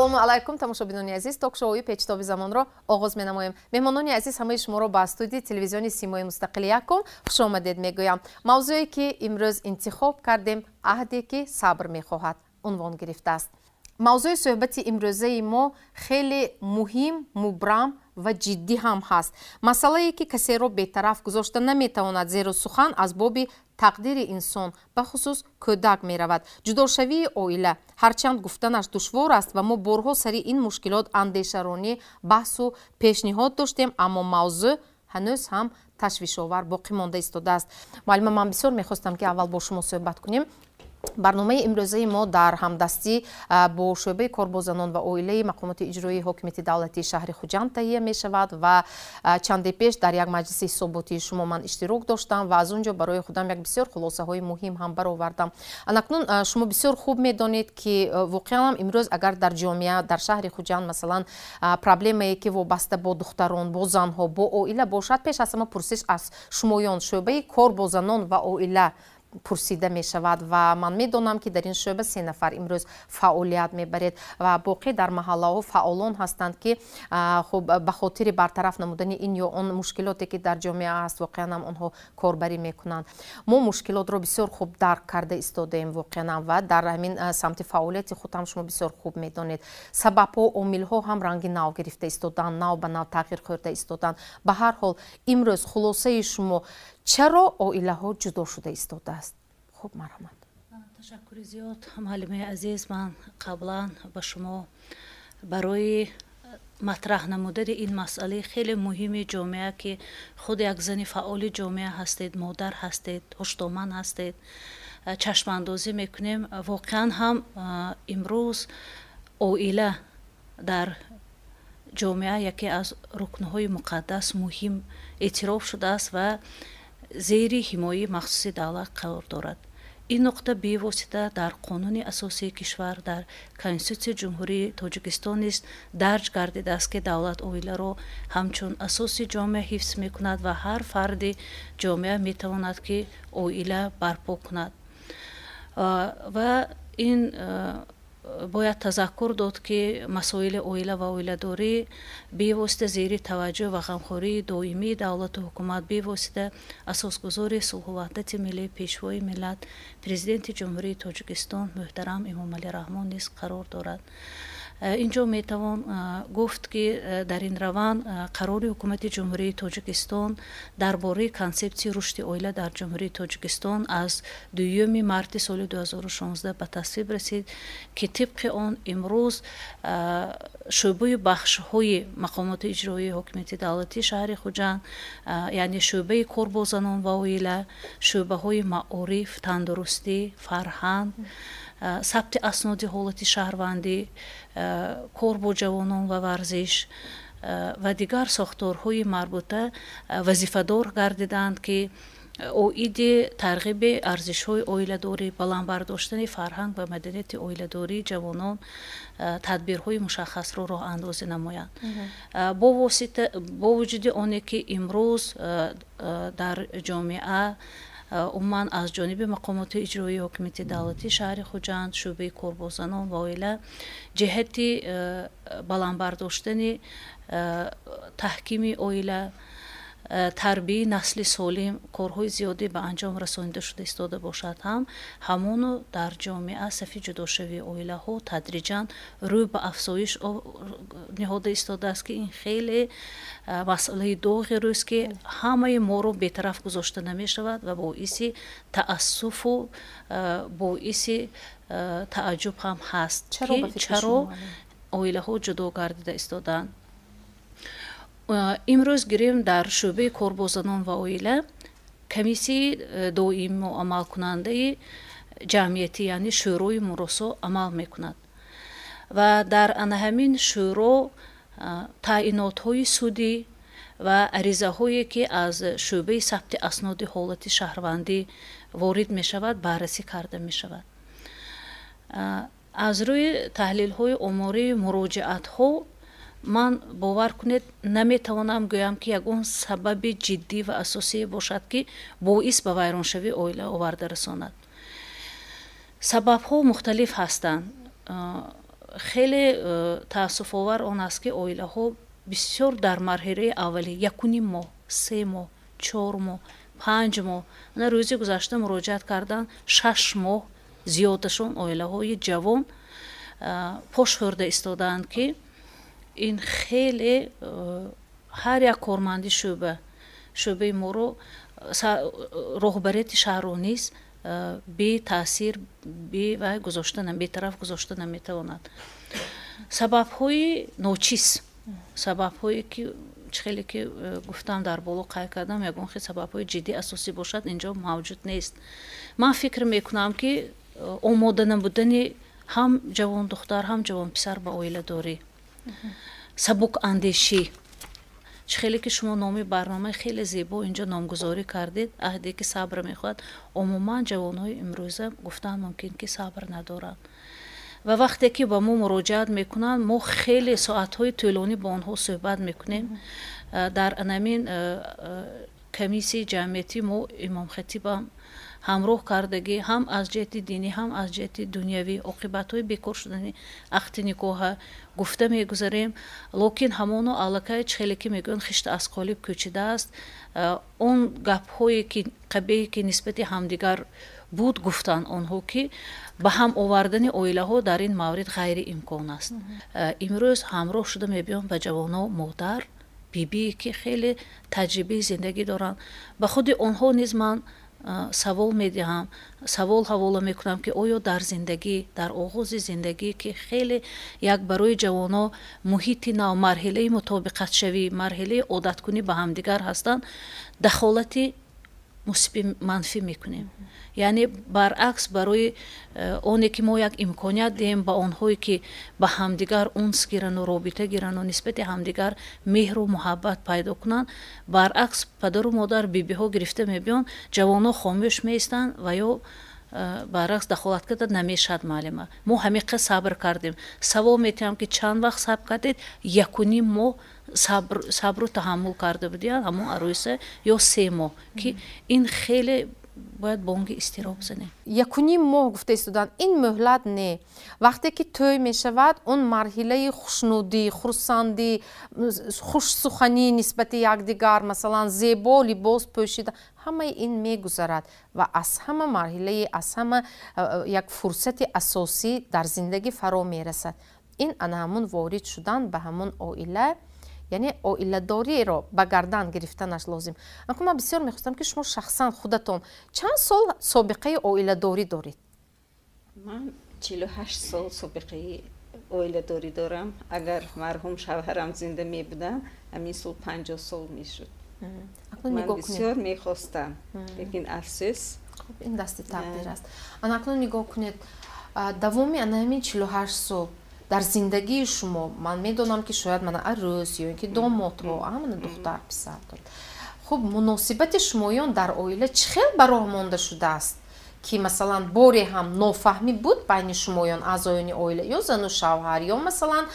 Ассалому алайкум, тамошобинони азиз. Ток-шоуи «Печтоби замонро» оғоз менамоем. Меҳмонони азиз, ҳамаи шуморо ба студияи телевизиони «Симои мустақили якум» хушомадед мегӯям. Мавзӯе, ки имрӯз интихоб кардем, «Аҳде, ки сабр мехоҳад» унвон гирифтааст. Мавзӯи суҳбати имрӯзаи мо хеле муҳим, мубрам ва ҷиддӣ ҳам ҳаст. Масъалае, ки касеро бетараф гузошта наметавонад, зеро сухан аз боби тақдири инсон, бахусус кӯдак, меравад. Ҷудошавии оила. Ҳарчанд гуфтанаш душвор аст ва мо борҳо сари ин мушкилот андешаронӣ, баҳсу пешниҳод доштем, аммо мавзӯъ ҳанӯз ҳам ташвишовар боқӣ монда истодааст. Муаллима, ман бисёр мехостам, ки аввал бо шумо суҳбат кунем. Барномаи имрӯзаи мо дар ҳамдастӣ бо шӯъбаи кор бо занон ва оилаи мақомоти иҷроии ҳокимияти давлатии шаҳри Хуҷанд таҳия мешавад. Ва чанде пеш дар як маҷлиси ҳисоботии шумо ман иштирок доштам ва аз он ҷо барои худам як бисёр хулосаҳои муҳим ҳам баровардам. Анакнун шумо бисёр хуб медонед, ки воқеан ҳам имрӯз агар дар ҷомеа, дар шаҳри Хуҷанд, масалан, проблемае, ки вобаста бо духтарон, бо занҳо, бо оила бошад, пеш аз ҳама пурсиш аз шумоён, шӯъбаи кор бо занон ва оила, пурсида мешавад. Ва ман медонам, ки дар ин шӯъба се нафар имрӯз фаъолият мебаред ва боқӣ дар маҳаллаҳо фаъолон ҳастанд, ки хуб, ба хотири бартараф намудани ин ё он мушкилоте, ки дар ҷомеа аст, воқеан ҳам онҳо корбарӣ мекунанд. Мо мушкилотро бисёр хуб дарк карда истодаем воқеан, ва дар ҳамин самти фаъолияти худ ҳам шумо бисёр хуб медонед, сабабҳо, омилҳо ҳам ранги нав гирифта истоданд, нав ба нав тағйир хӯрда истоданд. Ба ҳар ҳол, имрӯз хулосаи шумо: чаро оилаҳо ҷудо шуда истодааст? Хуб, марҳамат. Ташаккури зиёд, муаллимаи азиз. Ман қаблан ба шумо барои матраҳ намудани ин масъалаи хеле муҳими ҷомеа, ки худ як зани фаъоли ҷомеа ҳастед, модар ҳастед, ҳуштоман ҳастед, чашмандозӣ мекунем. Воқеан ҳам имрӯз оила дар ҷомеа яке аз рукнҳои муқаддас, муҳим эътироф шудааст ва зери ҳимояи махсуси давлат қарор дорад. Ин нуқта бевосита дар Қонуни асосии кишвар, дар Конститутсияи Ҷумҳурии Тоҷикистон низ дарҷ гардидааст, ки давлат оиларо ҳамчун асоси ҷомеа ҳифз мекунад ва ҳар фарди ҷомеа метавонад, ки оила барпо кунад. Ва ин бояд тазаккур дод, ки масоили оила ва оиладорӣ бевосита зери таваҷҷӯҳ ва ғамхории доимии давлату ҳукумат, бевосита асосгузори сулҳу ваҳдати миллӣ, Пешвои миллат, Президенти Ҷумҳурии Тоҷикистон муҳтарам Эмомалӣ Раҳмон низ қарор дорад. Инҷо метавон гуфт, ки дар ин раванд қарори Ҳукумати Ҷумҳурии Тоҷикистон дар бораи консепсияи рушди оила дар Ҷумҳурии Тоҷикистон аз 2 марти соли 2016 ба тасвиб расид, ки тибқи он имрӯз шӯъбаи бахшҳои мақомоти иҷроии ҳокимияти давлатии шаҳри Хуҷанд, яъне шӯъбаи кор бо занон ва оила, шӯъбаҳои маориф, тандурустӣ, фарҳанг, сабти асноди ҳолати шаҳрвандӣ, кор бо ҷавонон ва варзиш ва дигар сохторҳои марбута вазифадор гардиданд, ки оиди тарғиби арзишҳои оиладорӣ, баланд бардоштани фарҳанг ва маданияти оиладории ҷавонон тадбирҳои мушаххасро роҳандозӣ намоянд. Бо вуҷуди оне ки имрӯз дар ҷомеа, умуман аз ҷониби мақомоти иҷроии ҳокимияти давлатии шаҳри Хуҷанд, шӯъбаи кор бо занон ва оила ҷиҳати баланд бардоштани таҳкими оила, тарбияи насли солим корҳои зиёде ба анҷом расонида шуда истода бошад ҳам, ҳамоно дар ҷомеа сафи ҷудошавии оилаҳо тадриҷан рӯ ба афзоиш ниҳода истодааст, ки ин хеле масъалаи доғи рӯз, ки ҳамаи моро бетараф гузошта намешавад ва боиси таассуфу боиси тааҷҷуб ҳам ҳаст, ки чаро оилаҳо ҷудо гардида истодаанд. Имрӯз гирем, дар шӯъбаи кор бо занон ва оила комиссияи доиму амалкунандаи ҷамъиятӣ, яъне Шӯрои муросо амал мекунад ва дар ана ҳамин шӯро таъинотҳои судӣ ва аризаҳое, ки аз шӯъбаи сабти асноди ҳолати шаҳрвандӣ ворид мешавад, баррасӣ карда мешавад. Аз рӯи таҳлилҳои омории муроҷиатҳо ман, бовар кунед, наметавонам гӯям, ки ягон сабаби ҷиддӣ ва асосие бошад, ки боис ба вайроншавии оила оварда расонад. Сабабҳо мухталиф ҳастанд. Хеле таассуфовар он аст, ки оилаҳо бисёр дар марҳилаи аввалӣ 1,5 моҳ, 3 моҳ, 4 моҳ, 5 моҳ, на рӯзи гузашта муроҷиат кардан 6 моҳ зиёдашон оилаҳои ҷавон пош хӯрда истодаанд, ки ин хеле ҳар як корманди шӯъбаи моро роҳбарияти шаҳрро низ бетаъсир бевай гузошта, бетараф гузошта наметавонад. Сабабҳои ночиз, сабабҳое ки чӣ хеле ки гуфтам, дар боло қайд кардам, ягон хел сабабҳои ҷиддӣ асосӣ бошад, инҷо мавҷуд нест. Ман фикр мекунам, ки омода набудани ҳам ҷавондухтар, ҳам ҷавонписар ба оиладорӣ, сабукандешӣ. Чӣ хеле ки шумо номи барномаи хеле зебо инҷо номгузорӣ кардед, «Аҳде ки сабр мехоҳад». Умуман ҷавонҳои имрӯза, гуфтан мумкин, ки сабр надоранд ва вақте ки ба мо муроҷиат мекунанд, мо хеле соатҳои тӯлонӣ бо онҳо суҳбат мекунем. Дар анамин комиссияи ҷамъиятӣ мо имомхатибам ҳамроҳ кардагӣ, ҳам аз ҷиҳати динӣ, ҳам аз ҷиҳати дунявӣ оқибатҳои бекор шудани ақди никоҳа гуфта мегузарем. Локин ҳамоно аллакай, чӣ хеле ки мегӯянд, хишта аз қолиб кӯчидааст. Он гапҳое ки қабеҳе ки нисбати ҳамдигар буд, гуфтанд онҳо, ки ба ҳам овардани оилаҳо дар ин маврид ғайриимкон аст. Имрӯз ҳамроҳ шуда мебиём ба ҷавоно модар, бибие ки хеле таҷрибаи зиндагӣ доранд. Ба худи онҳо низ ман савол медиҳам, савол ҳавола мекунам, ки оё дар зиндагӣ, дар оғози зиндагӣ, ки хеле як барои ҷавоно муҳити нав, марҳилаи мутобиқатшавӣ, марҳилаи одаткунӣ ба ҳамдигар ҳастанд, дахолати мусби манфӣ мекунем, яъне баръакс, барои оне ки мо як имконият диҳем ба онҳое, ки ба ҳамдигар унс гирану робита гирану нисбати ҳамдигар меҳру муҳаббат пайдо кунанд, баръакс, падару модар, бибиҳо гирифта мебиёнд, ҷавонҳо хомӯш меистанд ва ё баръакс дахолат карда намешавад. Муаллима, мо ҳамиқа сабр кардем. Савол метиҳам, ки чанд вақт сабр кардед? 1,5 моҳ сабру таҳаммул карда будиянд ҳамон арӯса ё 3 моҳ, ки ин хеле бояд бонги изтироб занем. 1,5 моҳ гуфта истоданд, ин муҳлат не. Вақте ки тӯй мешавад, он марҳилаи хушнудӣ, хурсандӣ, хушсуханӣ нисбати якдигар, масалан, зебо либос пӯшида, ҳамаи ин мегузарад ва аз ҳама марҳилаи, аз ҳама як фурсати асосӣ дар зиндагӣ фаро мерасад. Ин ана ҳамун ворид шудан ба ҳамун оила, яъне оиладориро ба гардан гирифтанаш лозим. Акун ман бисёр мехостам, ки шумо шахсан худатон чанд сол собиқаи оиладорӣ доред? Ман 48 сол собиқаи оиладорӣ дорам. Агар марҳум шавҳарам зинда мебудам, ҳамин сол 50 сол мешуд. Ман бисёр мехостам, лекин афсӯс. Ин дасти тақдир аст. Ана акнун нигоҳ кунед, давоми ана ҳамин 48 сол дар зиндагии шумо, ман медонам, ки шояд мана арӯс ё ин ки домодҳо, мана духтар, писар доред. Хуб, муносибати шумоён дар оила чӣ хел ба роҳ монда шудааст, ки масалан боре ҳам нофаҳмӣ буд байни шумоён, аъзоёни оила, ё зану шавҳар, ё масалан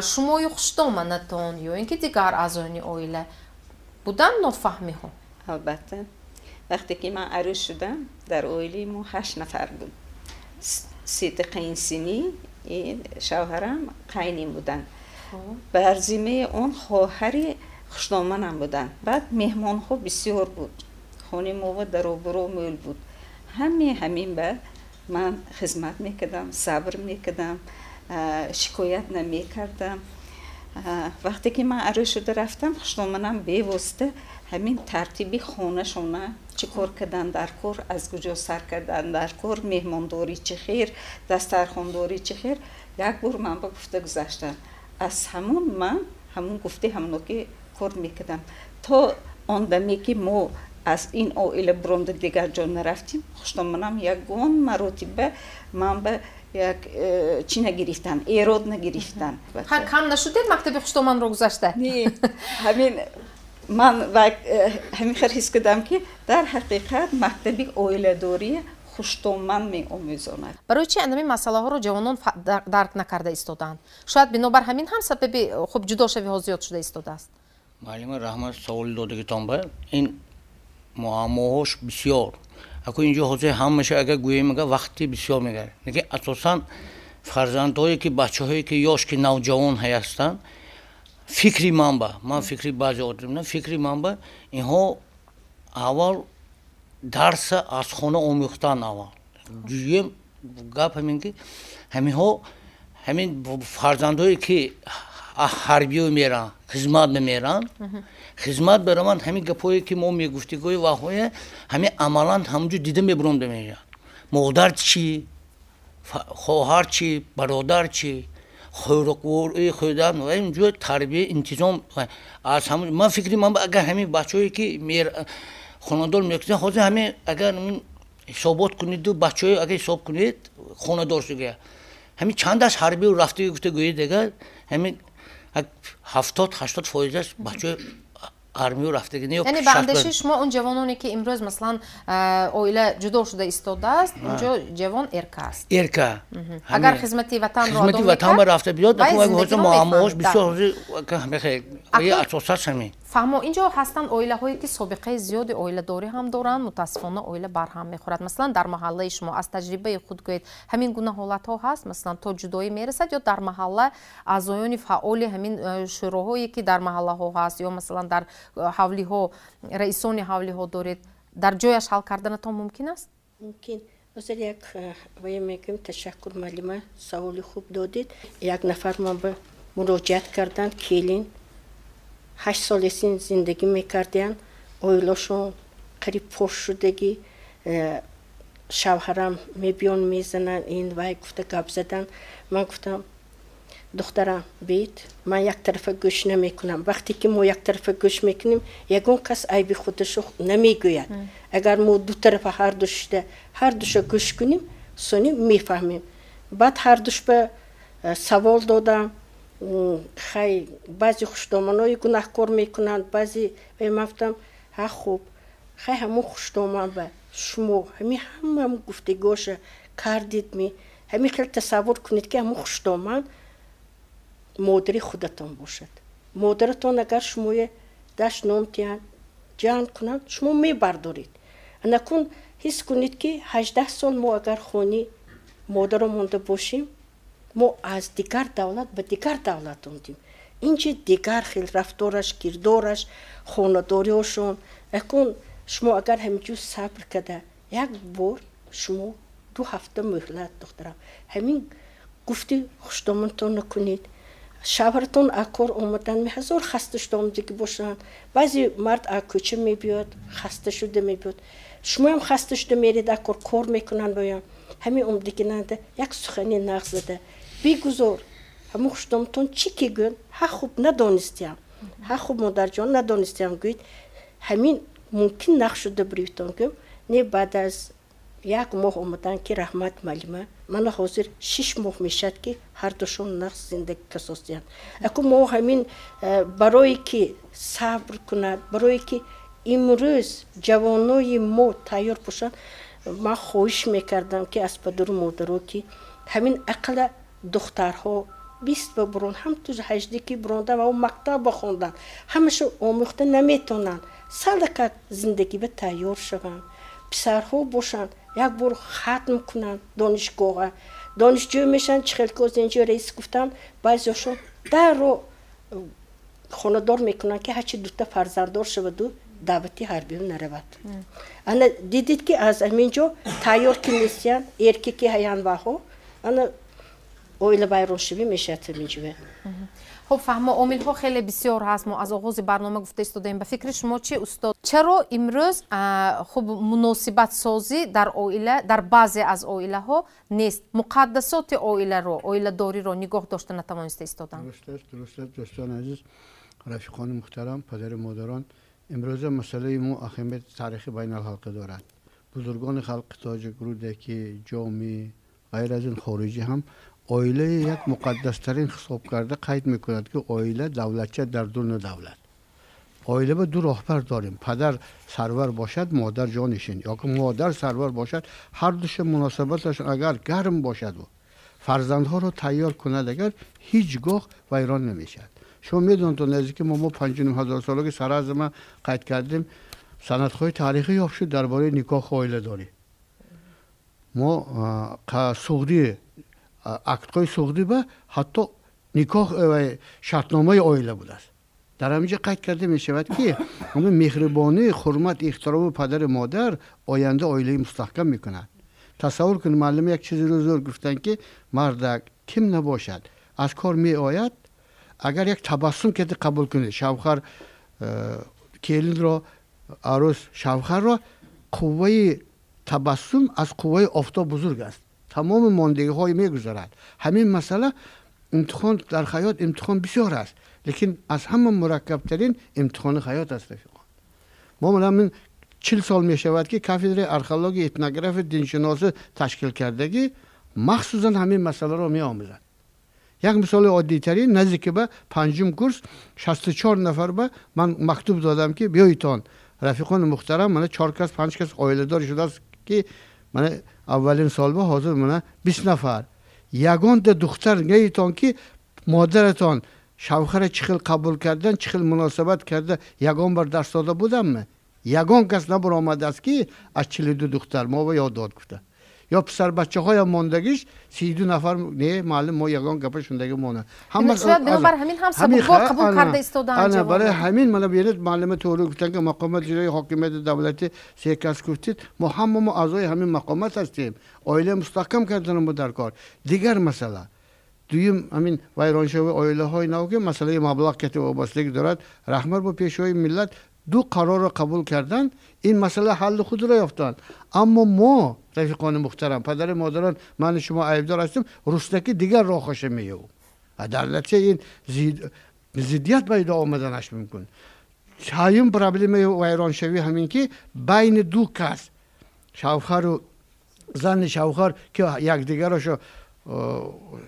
шумою хушдоманатон, ё ин ки дигар аъзоёни оила буданд нофаҳмиҳо? Албатта. Вақте ки ман арӯс шудам, дар оилаи мо ҳашт нафар буд. Сети қайнсинӣ, шавҳарам қайним буданд, бар зиммаи он хоҳари хушдоманам буданд. Баъд меҳмонҳо бисёр буд, хонаи мо даробуро мӯл буд. Ҳаме ҳамин ба ман хизмат мекардам, сабр мекардам, шикоят намекардам. Вақте ки ман арӯс шуда рафтам, хушдоманам бевосита ҳамин тартиби хонашона, чӣ кор кардан дар кор, аз куҷо сар кардан дар кор, меҳмондорӣ чӣ хел, дастархондорӣ чӣ хел, як бор ман ба гуфта гузаштам. Аз ҳамун ман ҳамун гуфти ҳамоно ки кор мекардам, то он даме ки мо аз ин оила буромда дигар ҷо нарафтем. Хушдоманам ягон маротиба ман ба як чӣ нагирифтан, эрод нагирифтан. Кам нашудед мактаби хушдоманро гузашта? Не, ҳамин ман ҳамин хел ҳис кардам, ки дар ҳақиқат мактаби оиладорӣ хуштоман меомӯзонад. Барои чи анами масъалаҳоро ҷавонон дарк накарда истодаанд? Шояд бинобар ҳамин ҳам сабаби хуб ҷудошавиҳо зиёд шуда истодааст. Муаллима, раҳмат саволи додагитон. Ба ин муаммоҳош бисёр. Аку инҷо ҳозир ҳамаша агар гӯем, ага вақти бисёр мегарад, лекин асосан Фарзандҳое ки бачаҳое ки ёш ки навҷавон ҳастанд, фикри ман ба ман фикри баъзе одам фикри ман ба инҳо аввал дарса аз хона омӯхтан аввал. Дуюм гап ҳамин ки ҳаминҳо ҳамин фарзандҳое ки ҳарбиё меранд, хизмат мемеранд, хизмат бараванд, ҳамин гапҳое ки мо мегуфтигӯи ваҳое ҳамин амалан ҳамонҷо дида мебуронда мешаванд. Модар чӣ, хоҳар чӣ, бародар чӣ, хӯрокворӣ хӯрдан ва инҷо тарбия интизом аз ҳамон. Ман фикри ман агар ҳамин бачаҳое ки хонадор мекунанд, ҳозир ҳамин агар ҳисобот куниду бачаҳое агар ҳисоб кунед хонадор шуда ҳамин чандаш ҳарбиу рафтагӣ гуфта гӯед, агар ҳамин 70-80% бачаҳои армию рафтагӣ. Яъне ба андешаи шумо он ҷавононе ки имрӯз масалан оила ҷудо шуда истодааст, унҷо ҷавон эрка аст. Эрка. Агар хизмати ватанро хизмати ватан ба рафта биёд, ҳозир муаммоҳош бисёр ҳозир асосаш ҳамин. Фаҳмо, инҷо ҳастанд оилаҳое ки собиқаи зиёди оиладорӣ ҳам доранд, мутаассифона оила барҳам мехӯрад. Масалан, дар маҳаллаи шумо аз таҷрибаи худ гӯед, ҳамин гуна ҳолатҳо ҳаст? Масалан, то ҷудоӣ мерасад ё дар маҳалла аъзоёни фаъоли ҳамин шӯроҳое ки дар маҳаллаҳо ҳаст ё масалан дар ҳавлиҳо раисони ҳавлиҳо доред, дар ҷояш ҳал карданатон мумкин аст? Мумкин. Ҳозир як вая мегӯем, ташаккур муаллима, саволи хуб додед. Як нафар ман ба муроҷиат карданд, келин 8 сол эсин зиндагӣ мекардиянд, оилашон қариб пош шудагӣ, шавҳарам мебиён мезананд, ин вай гуфта гап задан. Ман гуфтам, духтарам бит, ман як тарафа гӯш намекунам. Вақте ки мо як тарафа гӯш мекунем, ягон кас айби худашо намегӯяд. Агар мо ду тарафа ҳарду шуда ҳардуша гӯш кунем, сони мефаҳмем. Баъд ҳардуш ба савол додам. Хай, баъзе хушдоманои гунаҳкор мекунанд, баъзе ман гуфтам, ҳа хуб, хай ҳамон хушдоман ба шумо ҳамин ҳама гуфтагиҳоша кардед ми, ҳамин хел тасаввур кунед ки ҳамон хушдоман модари худатон бошад. Модаратон агар шумоя дашт ном диҳанд, ҷанг кунанд, шумо мебардоред. Анакун ҳис кунед ки 18 сол мо агар хони модаро монда бошем, мо аз дигар давлат ба дигар давлат омдем. Инҷа дигар хел рафтораш, кирдораш, хонадориҳошон. Акун шумо агар ҳаминҷо сабр карда, як бор шумо 2 ҳафта муҳлат, духтарам, ҳамин гуфти хушдомонтон накунед. Шавҳаратон аз кор омадан ҳазор хаста шуда омадагӣ бошанд. Баъзе мард аз кӯча мебиёд, хаста шуда мебиёд. Шумоям хаста шуда меред аз кор, кор мекунанд боям. Ҳамин омадагинанда як сухани нағз зада бигузор. Ҳамон хушдомтон чӣ ки гӯянд, ҳа хуб надонистиям, ҳа хуб модарҷон надонистиям гӯед, ҳамин мумкин нағз шуда биритон гӯям. Не, баъд аз 1 моҳ омадан ки раҳмат муаллима, мана ҳозир 6 моҳ мешавад ки ҳардушон нағз зиндагӣ касостиянд. Аку мо ҳамин барое ки сабр кунад, барое ки имрӯз ҷавонои мо тайёр бошанд, ман хоҳиш мекардам ки аз падару модаро ки ҳамин ақла духтарҳо 20 ба бурон, ҳамту 18 ки бурондан ва мактаб бихондан, ҳамаша омӯхта наметавонанд, салакак зиндагӣ ба тайёр шаванд. Писарҳо бошанд, як бор хатм кунанд донишгоҳа, донишҷӯ мешаванд, чӣ хел ки оз инҷо раис гуфтанд, баъзеҳошон дарро хонадор мекунанд ки ҳарчи дута фарзанддор шаваду даъвати ҳарбиё наравад. Ана дидед ки аз ҳамин ҷо тайёр ки нестиянд, эрке ки ҳаянд ваҳо, ана оила вайроншавӣ мешавад ҳамин ҷо. Хуб, фаҳмо, омилҳо хеле бисёр ҳаст. Мо аз оғози барнома гуфта истодаем. Ба фикри шумо чӣ, устод? Чаро имрӯз хуб муносибатсозӣ дар оила, дар баъзе аз оилаҳо нест? Муқаддасоти оиларо, оиладориро нигоҳ дошта натавониста истоданд? Дуруст аст, дуруст аст, дӯстони азиз, рафиқони муҳтарам, падару модарон. Имрӯза масъалаи мо аҳамияти таърихи байналхалқӣ дорад. Бузургони халқи тоҷик, Рӯдакӣ, Ҷомӣ, ғайр аз ин хориҷӣ ҳам оилаи як муқаддастарин ҳисоб карда қайд мекунад ки оила давлатча дар дуни давлат. Оила ба ду роҳбар дорем. Падар сарвар бошад, модар ҷонишин, ё ки модар сарвар бошад, ҳар душа муносибаташон агар гарм бошад, фарзандҳоро тайёр кунад, агар ҳеҷ гоҳ вайрон намешавад. Шумо медонед, наздики мо 5,5 ҳазор солаги саразма қайд кардем, санадҳои таърихӣ ёфт шуд дар бораи никоҳу оиладорӣ. Мо Суғдӣ Актҳои суғдӣ ба ҳатто никоҳ шартномаи оила будааст. Дар ҳаминҷо қайд карда мешавад, ки ҳамин меҳрибонӣ, ҳурмат, эҳтироми падару модар оянда оилаи мустаҳкам мекунад. Тасаввур кунед, муаллим як чизеро зур гуфтанд, ки мардак ким набошад, аз кор меояд, агар як табассум карда қабул кунед шавҳар келинро, арӯс шавҳарро, қувваи табассум аз қувваи офтоб бузург аст, тамоми мондагиҳое мегузарад. Ҳамин масъала имтиҳон дар ҳаёт, имтиҳон бисёр аст, лекин аз ҳама мураккабтарин имтиҳони ҳаёт аст, рафиқон. Мо мана 40 сол мешавад, ки кафедраи археология, этнография, диншиносӣ ташкил кардагӣ, махсусан ҳамин масъаларо меомӯзад. Як мисоли оддитарин, наздики ба панҷум курс 64 нафар ба ман мактуб додам, ки биёитон, рафиқони муҳтарам, мана чор кас, панҷ кас оиладор шудааст, ки мана аввалин сол ба ҳозир мана 20 нафар. Ягонта духтар неитон, ки модаратон шавҳара чӣ хел қабул кардан, чӣ хел муносабат карда, ягон бор дарс дода будамми? Ягон кас набаромадааст, ки аз 42 духтар мо ба ёд дод гуфта. Ё писарбачаҳоям мондагиш 32 нафар, не, маълум, мо ягон гапа шундаги монад. Бинобар ҳамин ҳам сабукбор қабул карда истодаанд. Ана, барои ҳамин мана бинед, муаллима тоғри гуфтанд, ки мақомот иҷрои ҳокимияти давлатӣ се кас гуфтед, мо ҳама мо аъзои ҳамин мақомот ҳастем. Оила мустаҳкам карданам дар кор. Дигар масъала, дуюм, ҳамин вайроншавии оилаҳои нав, ки масъалаи маблағ кати вобастагӣ дорад. Раҳмат бо Пешвои миллат, ду қарорро қабул карданд, ин масъала ҳалли худро ёфтанд. Аммо мо, рафиқони муҳтарам, падару модарон, ману шумо айбдор ҳастем, рустаки дигар роҳоша меёб. Дар натиҷа ин зиддият пайдо омаданаш мумкин. Сеюм проблемаи вайроншавӣ ҳамин, ки байни ду кас, шавҳару зани шавҳар, ки якдигарошо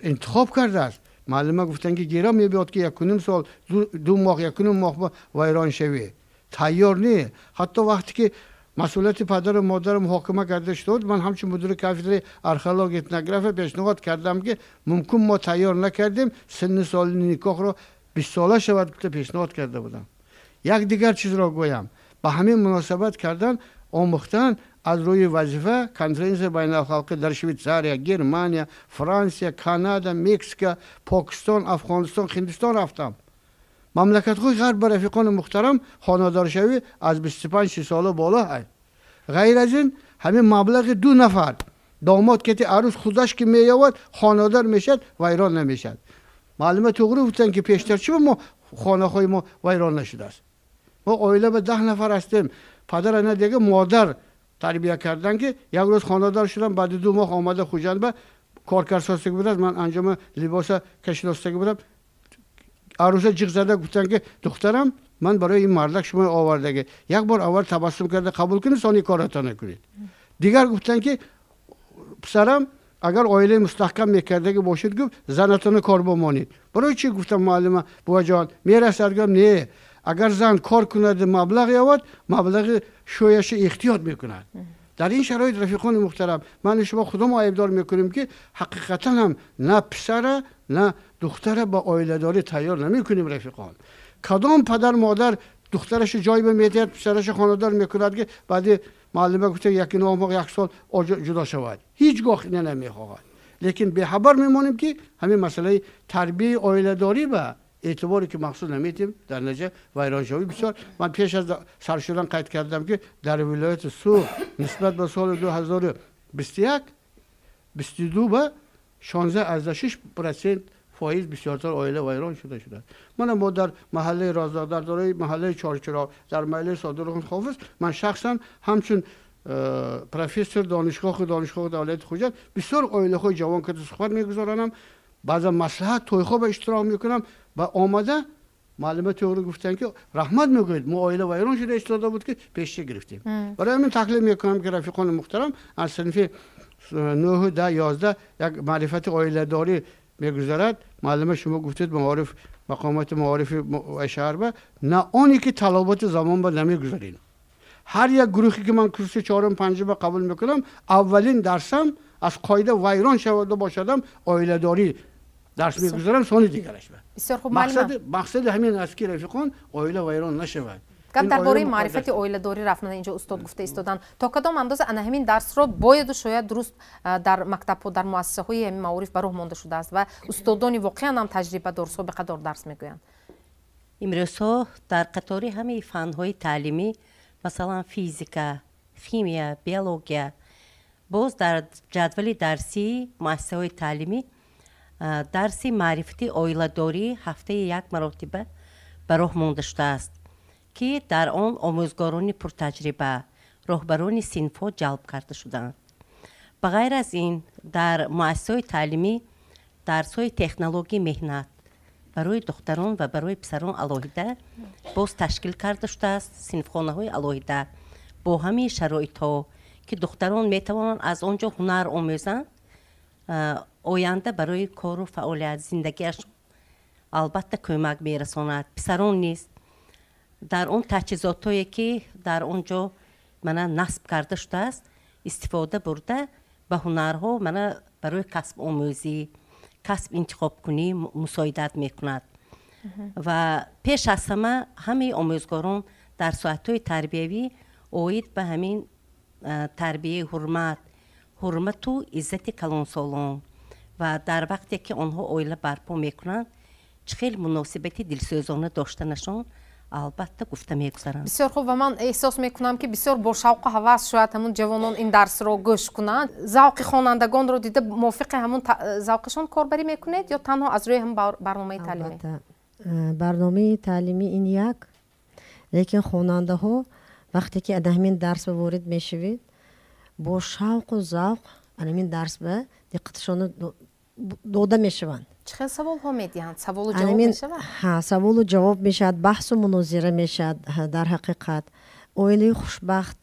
интихоб кардааст. Муаллима гуфтанд, ки гира мебиёд, ки якуним сол, 2 моҳ, якуним моҳ ба вайроншавӣ тайёр не. Ҳатто вақте ки масъулияти падару модар муҳокима карда шуд, ман ҳамчун мудири кафедраи археология, этнография пешниҳод кардам, ки мумкин мо тайёр накардем, синни соли никоҳро 20 сола шавад гуфта пешниҳод карда будам. Як дигар чизро гӯям, ба ҳамин муносабат кардан, омӯхтан аз рӯи вазифа конференсияи байналхалқӣ дар Швейтсария, Германия, Франсия, Канада, Мексика, Покистон, Афғонистон, Ҳиндустон рафтам. Мамлакатҳои ғарб ба, рафиқони муҳтарам, хонадоршавӣ аз 25 сола боло ҳаст. Ғайр аз ин, ҳамин маблағи ду нафар домод кати арӯс худаш ки меёвад, хонадор мешавад, вайрон намешавад. Муаллима тоғри гуфтанд, ки пештар чӣ мо хонаҳои мо вайрон нашудааст? Мо оила ба 10 нафар ҳастем, падар ана дега модар тарбия кардан, ки як рӯз хонадор шудам, баъди 2 моҳ омада Хуҷанд ба коркарсосагӣ будааст, ман анҷома либоса кашидостагӣ будам, арӯса ҷиғ зада гуфтанд, ки духтарам, ман барои ин мардак шумо овардагӣ, як бор аввал табассум карда қабул кунед, сони коратона кунед. Дигар гуфтанд, ки писарам, агар оилаи мустаҳкам мекардагӣ бошед, гуфт, занатона кор бомонед. Барои чӣ, гуфтам, муаллима буваҷон, мерасад? Гуфтам, не, агар зан кор кунад, маблағ ёвад, маблағи шӯяша эҳтиёт мекунад. Дар ин шароит, рафиқони муҳтарам, ману шумо худомо айбдор мекунем, ки ҳақиқатан ҳам на писара, на духтара ба оиладорӣ тайёр намекунем. Рафиқон, кадом падар модар духтарашо ҷой ба медиҳад, писарашо хонадор мекунад, ки баъди, муаллима гуфта, якину моҳ, як сол ҷудо шавад? Ҳеҷ гоҳ ина намехоҳад. Лекин бехабар мемонем, ки ҳамин масъалаи тарбияи оиладорӣ ба эътиборе ки махсус наметем, дар натиҷа вайроншавӣ бисёр. Ман пеш аз сар шудан қайд кардам, ки дар вилояти Суғд нисбат ба соли 2021 22 ба 16,6% фоиз бисёртар оила вайрон шуда шудааст. Мана мо дар маҳаллаи Розоқ, дар дораи маҳаллаи Чорчироғ, дар маҳаллаи Содиқхон Хофиз, ман шахсан ҳамчун профессор донишгоҳи давлати Хуҷанд бисёр оилаҳои ҷавон ки суҳбат мегузаронам, баъзан маслиҳат тӯйҳо ба иштирок мекунам ва омада муаллима тоғри гуфтанд, ки раҳмат мегӯед, мо оила вайрон шуда истода буд, ки пешча гирифтем. Барои ҳамин таклиф мекунам, ки рафиқони муҳтарам, аз синфи 9, 10, 11 як маърифати оиладорӣ мегузарад. Муаллима, шумо гуфтед, маориф, мақомоти маорифи шаҳр ба на оне ки талаботи замон ба намегузарем. Ҳар як гурӯҳе ки ман курси чорум, панҷума қабул мекунам, аввалин дарсам аз қоида вайрон шавада бошадам, оиладорӣ дарс мегузарам, сони дигараш. Бисёр хуб. Мақсади ҳамин аст, ки, рафиқон, оила вайрон нашавад. Гап дар бораи маърифати оиладорӣ рафт, мана инҷо устод гуфта истоданд. То кадом андоза ана ҳамин дарсро бояду шояд дуруст дар мактабҳо, дар муассисаҳои ҳамин маориф ба роҳ монда шудааст ва устодони воқеан ҳам таҷрибадор, собиқадор дарс мегӯянд? Имрӯзҳо дар қатори ҳамаи фанҳои таълимӣ, масалан физика, химия, биология, боз дар ҷадвали дарсии муассисаҳои таълимӣ дарси маърифати оиладорӣ ҳафтаи як маротиба ба роҳ монда шудааст, ки дар он омӯзгорони пуртаҷриба, роҳбарони синфҳо ҷалб карда шуданд. Ба ғайр аз ин, дар муассисаҳои таълимӣ дарсҳои технологияи меҳнат барои духтарон ва барои писарон алоҳида боз ташкил карда шудааст, синфхонаҳои алоҳида бо ҳамаи шароитҳо, ки духтарон метавонанд аз он ҷо ҳунар омӯзанд, оянда барои кору фаъолият зиндагиашон албатта кӯмак мерасонад. Писарон низ дар он таҷҳизотҳое, ки дар он ҷо мана насб карда шудааст, истифода бурда ба ҳунарҳо мана барои касбомӯзӣ, касб интихобкунӣ мусоидат мекунад. Ва пеш аз ҳама ҳамаи омӯзгорон дар соатҳои тарбиявӣ оид ба ҳамин тарбияи ҳурмат, ҳурмату иззати калонсолон ва дар вақте ки онҳо оила барпо мекунанд, чӣ хел муносибати дилсӯзона доштанашон албатта гуфта мегузаранд. Бисёр хуб, ва ман эҳсос мекунам, ки бисёр бо шавқу ҳавас шояд ҳамун ҷавонон ин дарсро гӯш кунанд. Завқи хонандагонро дида мувофиқи ҳамун завқашон корбарӣ мекунед ё танҳо аз рӯи ҳамун барномаи таълимӣ? Албатта, барномаи таълимӣ ин як, лекин хонандаҳо вақте ки ана ҳамин дарс ба ворид мешавед, бо шавқу завқ ана ҳамин дарс ба диққаташонро дода мешаванд. Чӣ хел саволҳо медиҳанд? Саволу ҷавоб мешавад? Ҳа, саволу ҷавоб мешавад, баҳсу мунозира мешавад. Дар ҳақиқат оилаи хушбахт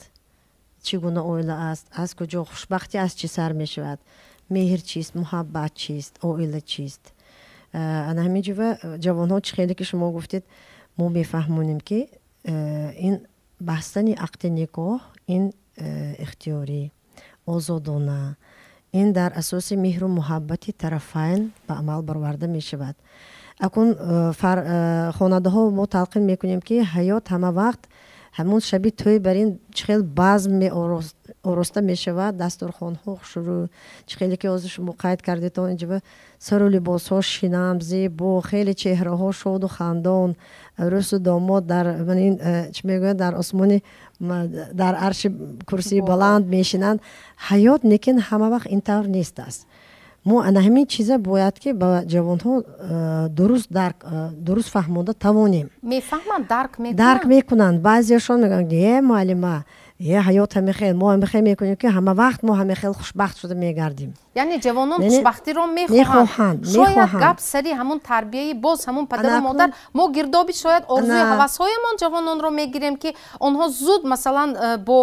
чӣ гуна оила аст, аз куҷо хушбахтӣ аз чӣ сар мешавад, меҳр чист, муҳаббат чист, оила чист. Ана ҳамин ҷува ҷавонҳо, чӣ хеле ки шумо гуфтед, мо мефаҳмонем, ки ин бастани ақди никоҳ ин ихтиёрӣ, озодона, ин дар асоси меҳру муҳаббати тарафайн ба амал бароварда мешавад. Акун хонандаҳо мо талқин мекунем, ки ҳаёт ҳама вақт ҳамун шаби тӯй бар ин чӣ хел базм ороста мешавад, дастурхонҳо хушрӯ, чӣ хеле ки ҳозир шумо қайд кардетон, инҷа сару либосҳо шинам, зебо, хеле чеҳраҳо шоду хандон, рӯсу домод дар ин чӣ мегӯянд, дар осмони дар арши курсии баланд мешинанд. Ҳаёт лекин ҳама вақт ин тавр нест аст. Мо ана ҳамин чиза бояд ки ба ҷавонҳо дуруст дарк, дуруст фаҳмонда тавонем. Мефаҳманд, дарк мекунанд? Дарк мекунанд. Баъзеашон мегӯянд: е муаллима, е ҳаёт ҳамихел, мо ҳамихел мекунем, ки ҳама вақт мо ҳамихел хушбахт шуда мегардем. Яъне ҷавонон хушбахтиро мехоҳанд. Шояд гап сари ҳамун тарбияи боз ҳамун падару модар, мо гирдоби шояд орзуи ҳавасҳоямон ҷавононро мегирем, ки онҳо зуд масалан бо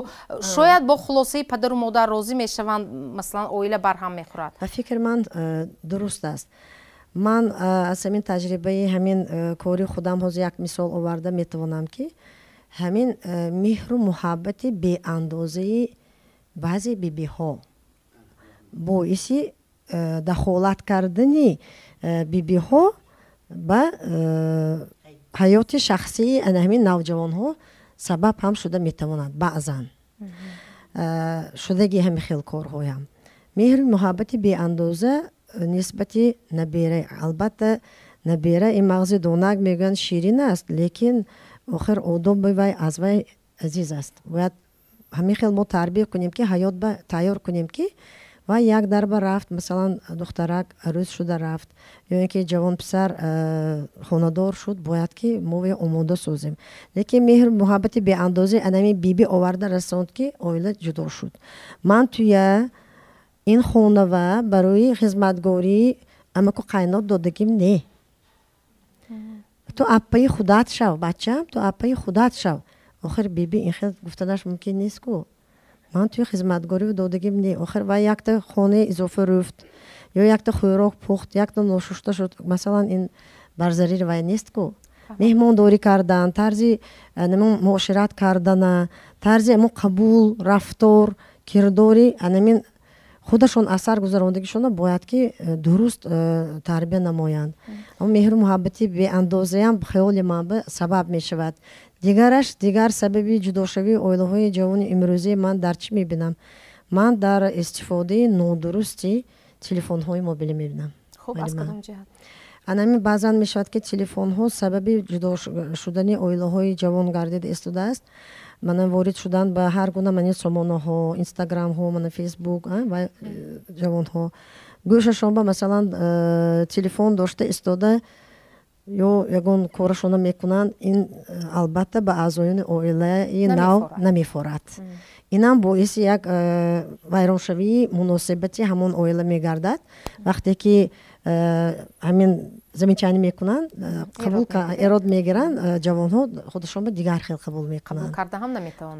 шояд бо хулосаи падару модар розӣ мешаванд, масалан оила барҳам мехӯрад. Ба фикри ман дуруст аст. Ман аз ҳамин таҷрибаи ҳамин кори худам ҳозир як мисол оварда метавонам, ки ҳамин меҳру муҳаббати беандозаи баъзе бибиҳо боиси дахолат кардани бибиҳо ба ҳаёти шахсии ана ҳамин навҷавонҳо сабаб ҳам шуда метавонад. Баъзан шудаги ҳамин хел корҳоям, меҳру муҳаббати беандоза нисбати набера. Албатта, набера ин мағзи донак мегӯянд, ширин аст, лекин охир одоби вай аз вай азиз аст. Бояд ҳамин хел мо тарбия кунем, ки ҳаёт ба тайёр кунем, ки вай як дарба рафт, масалан духтарак арӯз шуда рафт ё ин ки ҷавонписар хонадор шуд, бояд ки мо вай омода созем. Лекин меҳру муҳаббати беандозаи анами биби оварда расонд, ки оила ҷудо шуд. Ман туя ин хонава барои хизматгорӣ амаку қайнот додагим не, ту аппаи худат шав, бачам, ту аппаи худат шав. Охир биби ин хел гуфтанаш мумкин нест ку. Ман туи хизматгорӣ додагим не. Охир вай якта хонаи изофа рӯфт ё якта хӯрок пухт, якта ношушта шуд, масалан, ин бар зарири вай нест ку. Меҳмондорӣ кардан, тарзи муошират кардана, тарзи амо қабул, рафтор, кирдори анамин худашон асар гузарондагишонро бояд ки дуруст тарбия намоянд. Аммо меҳру муҳаббати беандозаям хаёли ман ба сабаб мешавад. Дигараш, дигар сабаби ҷудошавии оилаҳои ҷавони имрӯзӣ ман дар чӣ мебинам? Ман дар истифодаи нодурусти телефонҳои мобилӣ мебинам. Хуб, аз кадом ҷиҳат? Анами баъзан мешавад, ки телефонҳо сабаби ҷудо шудани оилаҳои ҷавон гардида истодааст. Мана ворид шудан ба ҳар гуна мани сомонаҳо, инстаграмҳо, мана фейсбук ва ҷавонҳо гӯшашон ба, масалан, телефон дошта истода ё ягон корашона мекунанд, ин албатта ба аъзоёни оилаи нав намефорад. Инам боиси як вайроншавии муносибати ҳамон оила мегардад. Вақте ки ҳамин замечание мекунанд, қабул эрод мегиранд, ҷавонҳо худашон ба дигар хел қабул мекунанд.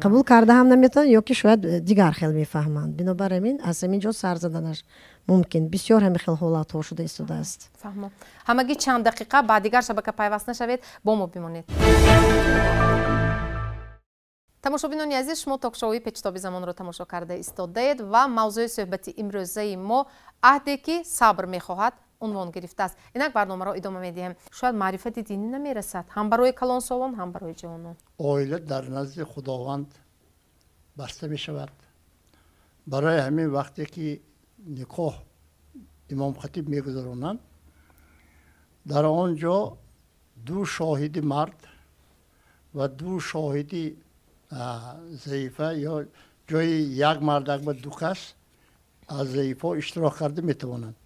Қабул карда ҳам наметавонанд ё ки шояд дигар хел мефаҳманд. Бинобар ҳамин аз ҳамин ҷо сар заданаш мумкин. Бисёр ҳамин хел ҳолатҳо шуда истодааст. Фаҳмо. Ҳамагӣ чанд дақиқа ба дигар шабака пайваст нашавед, бо мо бимонед. Тамошобинони азиз, шумо ток-шоуи Печтоби замонро тамошо карда истодаед ва мавзӯи суҳбати имрӯзаи мо аҳде ки сабр мехоҳад унвон гирифтааст. Инак барномаро идома медиҳем. Шояд маърифати динӣ намерасад ҳам барои калонсолон, ҳам барои ҷавонон. Оила дар назди Худованд баста мешавад. Барои ҳамин вақте ки никоҳ имомхатиб мегузаронанд, дар он ҷо ду шоҳиди мард ва ду шоҳиди заифа ё ҷои як мардак ба ду кас аз заифҳо иштирок карда метавонанд.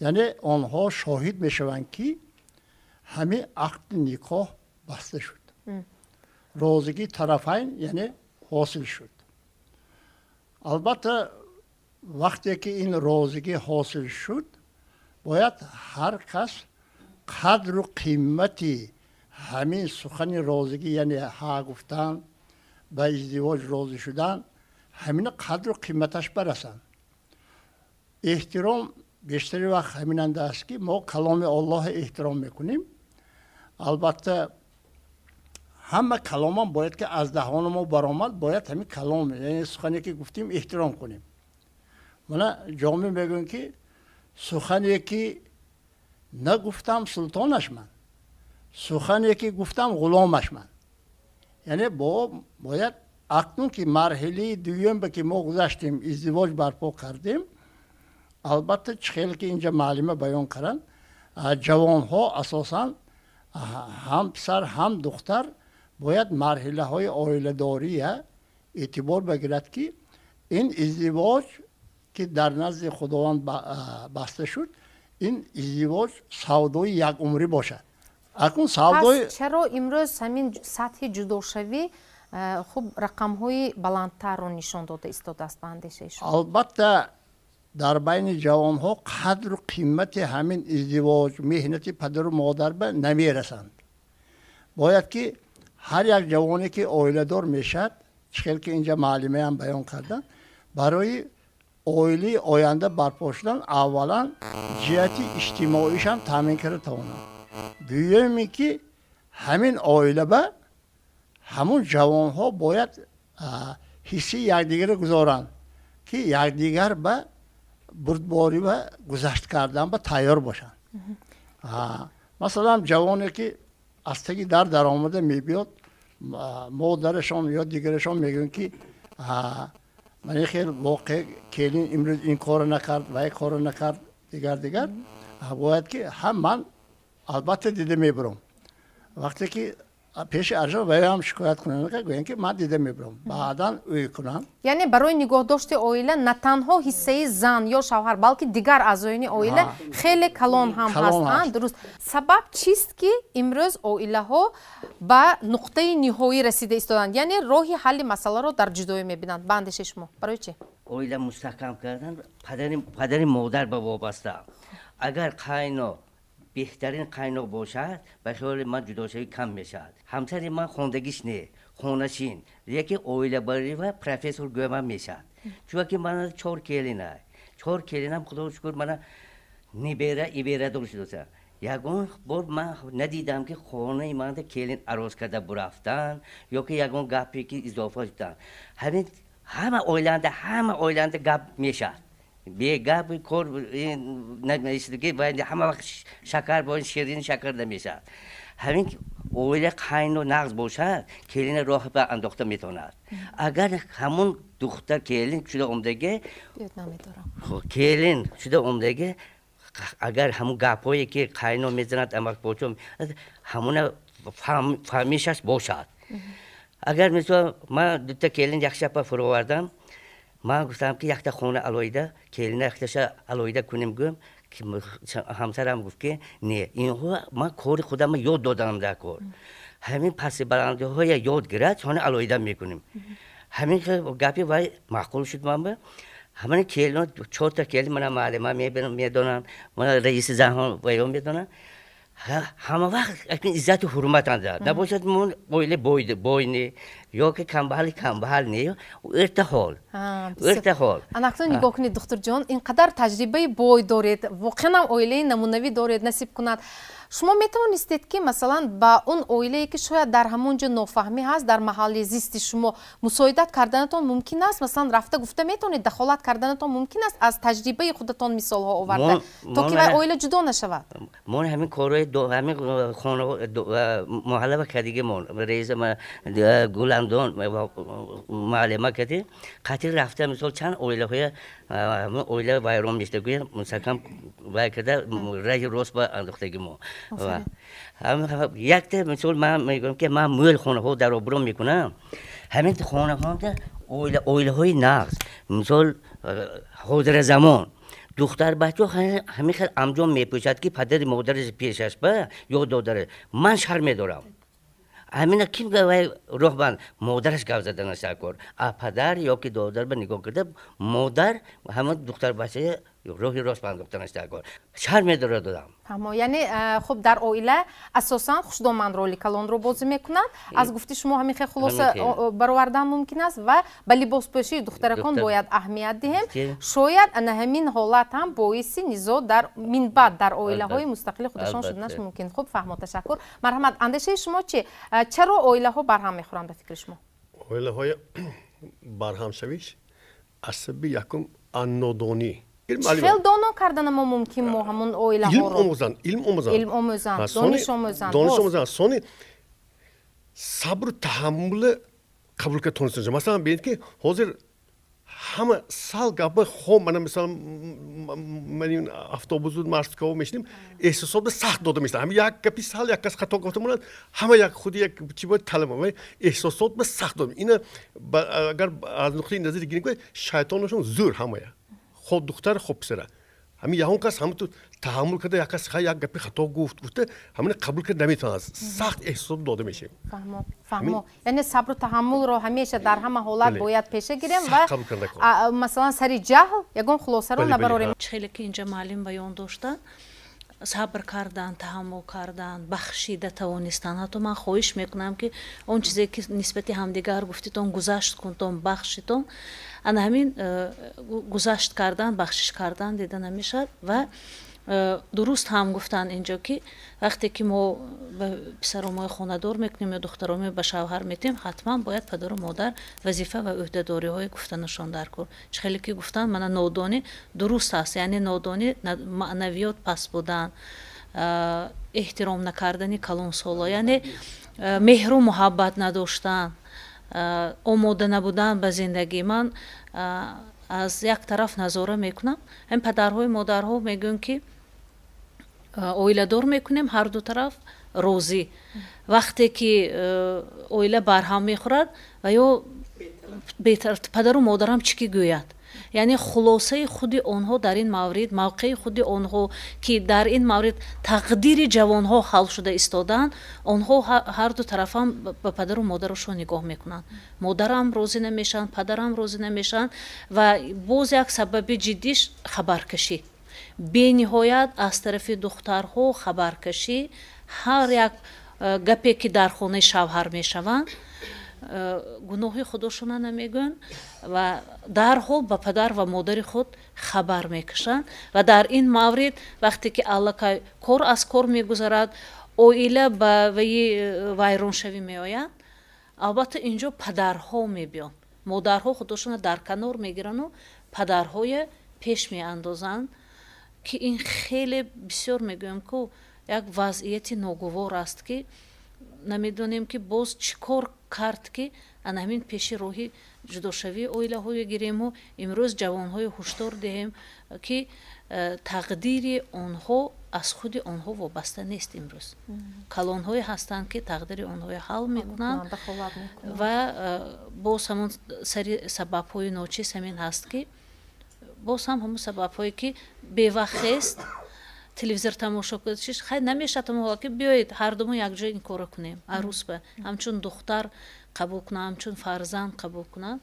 Яъне онҳо шоҳид мешаванд, ки ҳамин ақди никоҳ баста шуд, розигии тарафайн яъне ҳосил шуд. Албатта вақте ки ин розигӣ ҳосил шуд, бояд ҳар кас қадру қимати ҳамин сухани розигӣ, яъне ҳа гуфтан, ба издивоҷ розӣ шудан, ҳамин қадру қиматаш барасанд. Эҳтиром бештари вақт ҳаминанда аст, ки мо каломи Аллоҳ эҳтиром мекунем. Албатта ҳама каломам бояд ки аз даҳони мо баромад, бояд ҳамин калом, яъне сухане ки гуфтем, эҳтиром кунем. Мана ҷомӣ мегӯем, ки сухане ки нагуфтам султонаш ман, сухане ки гуфтам ғуломаш ман. Яъне бояд акнун ки марҳилаи дуюм ба ки мо гузаштем, издивоҷ барпо кардем, албатта чӣ хеле ки инҷа муаллима баён карданд, ҷавонҳо асосан ҳам писар ҳам духтар бояд марҳилаҳои оиладория эътибор багирад, ки ин издивоҷ ки дар назди Худованд баста шуд, ин издивоҷ савдои якумрӣ бошад. Акнун савдои чаро имрӯз ҳамин сатҳи ҷудошавӣ хуб рақамҳои баландтарро нишон дода истодааст ба андешаи шумо? Албатта дар байни ҷавонҳо қадру қимати ҳамин издивоҷ, меҳнати падару модар ба намерасанд. Бояд ки ҳар як ҷавоне ки оиладор мешавад, чӣ хел ки инҷа муаллимаам баён карданд, барои оилаи оянда барпо шудан аввалан ҷиҳати иҷтимоишам таъмин карда тавонанд. Дуюме ки ҳамин оила ба ҳамун ҷавонҳо бояд ҳиссии якдигарро гузоранд, ки якдигар ба бурдборӣ ва гузашт кардан ба тайёр бошанд. Масалан, ҷавоне ки аз таги дар даромада мебиёд, модарашон ё дигарашон мегӯянд, ки ман хел воқеа келин имрӯз ин корро накард, вай корро накард, дигар дигар. Бояд ки ҳам ман албатта дида мебарам. Вақте ки пеши аржан вай ҳам шикоят кунанд, гӯянд ки ман дида мебарам, баъдан ӯй кунанд. Яъне барои нигоҳдошти оила на танҳо ҳиссаи зан ё шавҳар, балки дигар аъзоёни оила хеле калон ҳам ҳастанд. Дуруст. Сабаб чист, ки имрӯз оилаҳо ба нуқтаи ниҳоӣ расида истоданд, яъне роҳи ҳалли масъаларо дар ҷудоӣ мебинанд? Ба андешаи шумо барои чӣ? Оила мустаҳкам кардан падари модар ба вобаста. Агар қайно беҳтарин қайноқ бошад, ба хиёли ман ҷудошавӣ кам мешавад. Ҳамсари ман хондагиш не, хонашин, лекин оилабарӣ ва профессор гӯямам мешавад. Чунки мана чор келина, чор келинам, худо шукр, мана нибера иберадор шудоса. Ягон бор ман надидам, ки хонаи манда келин арӯз карда бурафтан ё ки ягон гапе ки изофа шудан. Ҳамин ҳама оиланда гап мешавад, бегап кор намешуд, ки ҳама вақт шакар бо ширин шакар намешавад. Ҳамин Оила қайно нағз бошад, келина роҳ ба андохта метавонад. Агар ҳамун духтар келин шуда омдаги, келин шуда омдаги, агар ҳамун гапҳое ки қайно мезанад, амакбочо, ҳамуна фаҳмишаш бошад. Агар мисол ман дута келин як шапа фуровардам, ман гуфтам ки якта хона алоҳида, келина якташа алоҳида кунем гӯм, ҳамсарам гуфт ки не, инҳо ман кори худамро ёд додам дар кор. Ҳамин паси баландиҳоя ёд гирад, хона алоҳида мекунем. Ҳамин гапи вай маъқул шуд ман ба. Ҳамин келин, чорта келин мана муаллима медонанд, мана раиси занҳо вайо медонанд. Ҳама вақт акин иззату ҳурмат анда. Набошад мон оила бой не, ё ки камбаҳали камбаҳал не, эрта ҳол. Эрта ҳол. Анакнун нигоҳ кунед, духтурҷон, ин қадар таҷрибаи бой доред, воқеан ҳам оилаи намунавӣ доред, насиб кунад. Шумо метавонистед ки масалан ба он оилае ки шояд дар ҳамон ҷо нофаҳмӣ ҳаст, дар маҳалли зисти шумо мусоидат карданатон мумкин аст? Масалан рафта гуфта метавонед, дахолат карданатон мумкин аст аз таҷрибаи худатон мисолҳо оварда, то ки вай оила ҷудо нашавад? Мо ҳамин корҳои ҳамин хона маҳалла кардигимон, раиса Гуландон муаллима кардем, қатъи рафта мисол чанд оилаҳоя оила вайрон мешуда, гӯям мустаҳкам вай карда раҳи рост ба андохтагимо. Якта мисол ман мегӯям ки ман мӯл хонаҳо дар обрӯ мекунам, ҳамин хонаҳода оилаҳои нағз, мисол ҳозира замон духтар бачаҳо ҳамин хел амҷон мепӯшад ки падари модараш пешаш ба ё додараш, ман шарм медорам. Ҳамина ким роҳбанд модараш гап заданаш дар кор, а падар ё ки додар ба нигоҳ карда модар ҳама духтар бачая роҳи рост ба андохтанаш дар кор. Шарм медорад одам. Фаҳмо, яъне хуб дар оила асосан хушдоман роли калонро бозӣ мекунад. Аз гуфти шумо ҳамин хел хулоса баровардан мумкин аст ва ба либоспӯшии духтаракон бояд аҳамият диҳем. Шояд ана ҳамин ҳолат ҳам боиси низоъ дар минбаъд дар оилаҳои мустақили худашон шуданаш мумкин. Хуб, фаҳмо, ташаккур. Марҳамат, андешаи шумо чи? Чаро оилаҳо барҳам мехӯранд ба фикри шумо? Оилаҳои барҳамшавиш аз сабаби якум нодонӣ. Хел доно кардана мо мумкин мо ҳамун оилаҳоро? Илм омӯзанд, илм омӯзанд. Илм омӯзанд, дониш омӯзанд. Дониш омӯзанд. Сони сабру таҳаммули қабул карда тонистанд. Масалан, бинед ки ҳозир ҳама сал гапа хом, мана мисалан ман ин автобусу маршруткаҳо мешинем, эҳсосот сахт дода мешавад. Ҳама як гапи сал як кас хато гуфта монад, ҳама як худи як чи бояд талаб, эҳсосот ба сахт дода. Ина агар аз нуқтаи назари гирем, шайтонашон зӯр ҳамая. Хоб духтар, хоб писара. Ҳамин ягон кас ҳамату таҳаммул карда, як кас як гапи хато гуфт, гуфта, ҳамина қабул карда наметавонад. Сахт эҳсосот дода мешавем. Фаҳмо, фаҳмо. Яъне сабру таҳаммулро ҳамеша дар ҳама ҳолат бояд пеша гирем ва масалан сари ҷаҳл ягон хулосаро набарорем. Хеле ки инҷа муаллим баён доштанд, сабр кардан, таҳаммул кардан, бахшида тавонистан. Ҳатто ман хоҳиш мекунам ки он чизе ки нисбати ҳамдигар гуфтитон, гузашт кунтон, бахшитон. Ана ҳамин гузашт кардан, бахшиш кардан дида намешавад. Ва дуруст ҳам гуфтанд инҷо ки вақте ки мо ба писаромои хонадор мекунем ё духтаромои ба шавҳар метиҳем, ҳатман бояд падару модар вазифа ва ӯҳдадориҳои гуфтанашон дар кор. Чӣ хеле ки гуфтанд, мана нодонӣ дуруст аст, яъне нодонӣ маънавиёт паст будан, эҳтиром накардани калонсоло, яъне меҳру муҳаббат надоштан, омода набудан ба зиндагӣ. Ман аз як тараф назора мекунам, ҳам падарҳои модарҳо мегӯянд ки оиладор мекунем, ҳар ду тараф розӣ. Вақте ки оила барҳам мехӯрад ва ё падару модарам чӣ ки гӯяд, яъне хулосаи худи онҳо дар ин маврид, мавқеи худи онҳо ки дар ин маврид тақдири ҷавонҳо ҳал шуда истодаанд, онҳо ҳар ду тарафам ба падару модарашон нигоҳ мекунанд. Модарам розӣ намешаванд, падарам розӣ намешаванд. Ва боз як сабаби ҷиддиш хабаркашӣ. Бениҳоят аз тарафи духтарҳо хабаркашӣ, ҳар як гапе ки дар хонаи шавҳар мешаванд, гуноҳи худошона намегӯянд ва дарҳол ба падар ва модари худ хабар мекашанд. Ва дар ин маврид вақте ки аллакай кор аз кор мегузарад, оила ба ваи вайроншавӣ меояд, албатта инҷо падарҳо мебиёнд. Модарҳо худошона дар канор мегирану падарҳое пеш меандозанд ки ин хеле бисёр мегӯям ку як вазъияти ногувор аст ки Намедонем ки боз чӣ кор кард ки ана ҳамин пеши роҳи ҷудошавии оилаҳое гирему имрӯз ҷавонҳои ҳушдор диҳем ки тақдири онҳо аз худи онҳо вобаста нест. Имрӯз калонҳое ҳастанд ки тақдири онҳоро ҳал мекунанд ва боз ҳамон сари сабабҳои ночиз ҳамин ҳаст ки боз ҳам ҳамон сабабҳое ки бевақт телевизор тамошо кунед, хай намешавад ҳамон ҳола ки биёед ҳардумон якҷоя ин корро кунем, арӯс ба ҳамчун духтар қабул кунанд, ҳамчун фарзанд қабул кунанд.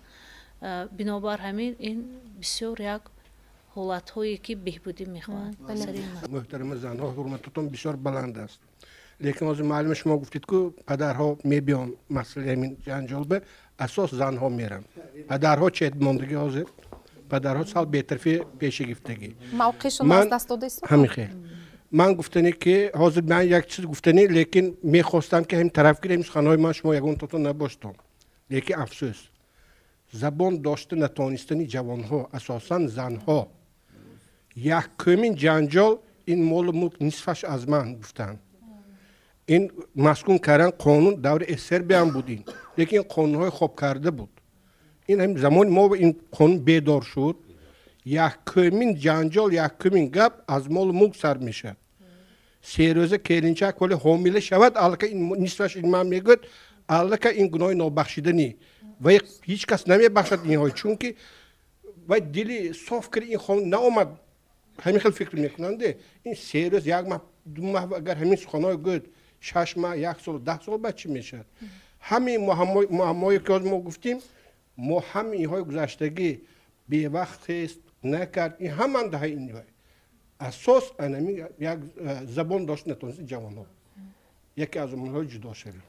Бинобар ҳамин ин бисёр як ҳолатҳое ки беҳбудӣ мехоҳанд. Муҳтарама занҳо, ҳурмататон бисёр баланд аст. Лекин ҳозир маълума шумо гуфтед ку падарҳо мебиён масъалаи ҳамин ҷанҷолба, асос занҳо меранд. Падарҳо чет мондагӣ ҳозир, падарҳо сал бетарфӣ пеши гирифтагӣ. Мавқеъшон аз даст дода истода? Ҳамин хел. Ман гуфтанӣ ки ҳозир ман як чиз гуфтанӣ, лекин мехостам ки ҳамин тараф гирем суханҳои ман шумо ягон тото набоштон. Лекин афсӯс, забон дошта натонистани ҷавонҳо, асосан занҳо. Якумин ҷанҷол ин молу мулк нисфаш аз ман гуфтанд. Ин маскун кардан қонун даври СССР буд ин, лекин қонунҳои хоб карда буд. Ин ҳамин замони мо ин қонун бедор шуд. Якумин ҷанҷол, якумин гап аз молу мулк сар мешавад. Се рӯза келинчак вале ҳомила шавад, аллака ин нисфаш ин ман мегӯяд, аллака ин гуноҳи нобахшиданӣ ва ҳеҷ кас намебахшад инҳо, чунки вай дили соф карди ин хон наомад. Ҳамин хел фикр мекунанд. Ин се рӯз, як маҳ, ду маҳ агар ҳамин суханҳое гӯяд, 6 маҳ, 1 сол, 10 сол баъд чӣ мешавад? Ҳамин муаммое ки мо гуфтим, мо ҳамин инҳои гузаштагӣ бевақтест накард, ин ҳаман даҳа инҳое. Асос анами як забон дошт натонисти ҷавонҳо. Яке аз онҳои ҷудо шавӣ.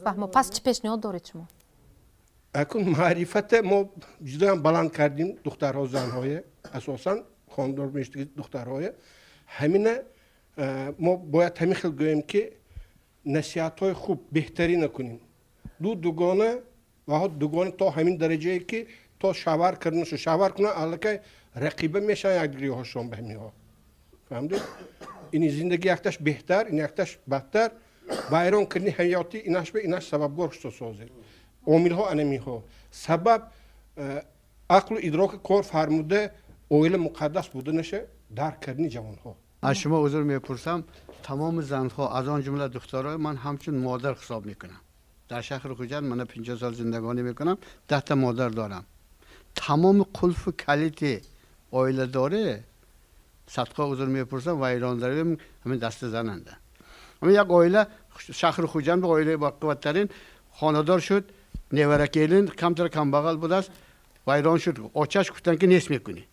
Фаҳмо, пас чӣ пешниҳод доред шумо? Акун маърифата мо ҷудоям баланд кардем духтарҳо, занҳое, асосан хондор мешудги духтарҳое. Ҳамина мо бояд ҳамин хел гӯем ки насиҳатҳои хуб беҳтарина кунем. Ду дугона ва дугона то ҳамин дараҷае ки то шавар карданашу шавар кунанд, аллакай рақиба мешаванд якдигариҳошон ба ҳаминҳо. Фаҳмдед? Ин зиндагӣ якташ беҳтар, ин якташ бадтар. Вайрон кардани ҳаёти инаш ба инаш сабабгор шуда созед. Омилҳо анаминҳо. Сабаб ақлу идроки кор фармуда оила муқаддас буданаша дарк кардани ҷавонҳо. Аз шумо узр мепурсам, тамоми занҳо аз он ҷумла духтарҳои ман ҳамчун модар ҳисоб мекунам. Дар шаҳри Хуҷанд ман 50 сол зиндагонӣ мекунам, 10 та модар дорам. Тамоми қулфу калити оиладорӣ садқа узр мепурсам, вайрондарӣ ҳамин дасти зананда. Ҳамин як оила шаҳри Хуҷанд оилаи боқувваттарин хонадор шуд, невара келин камтар камбағал будааст, вайрон шуд. Очаш гуфтанд ки нест мекунӣ.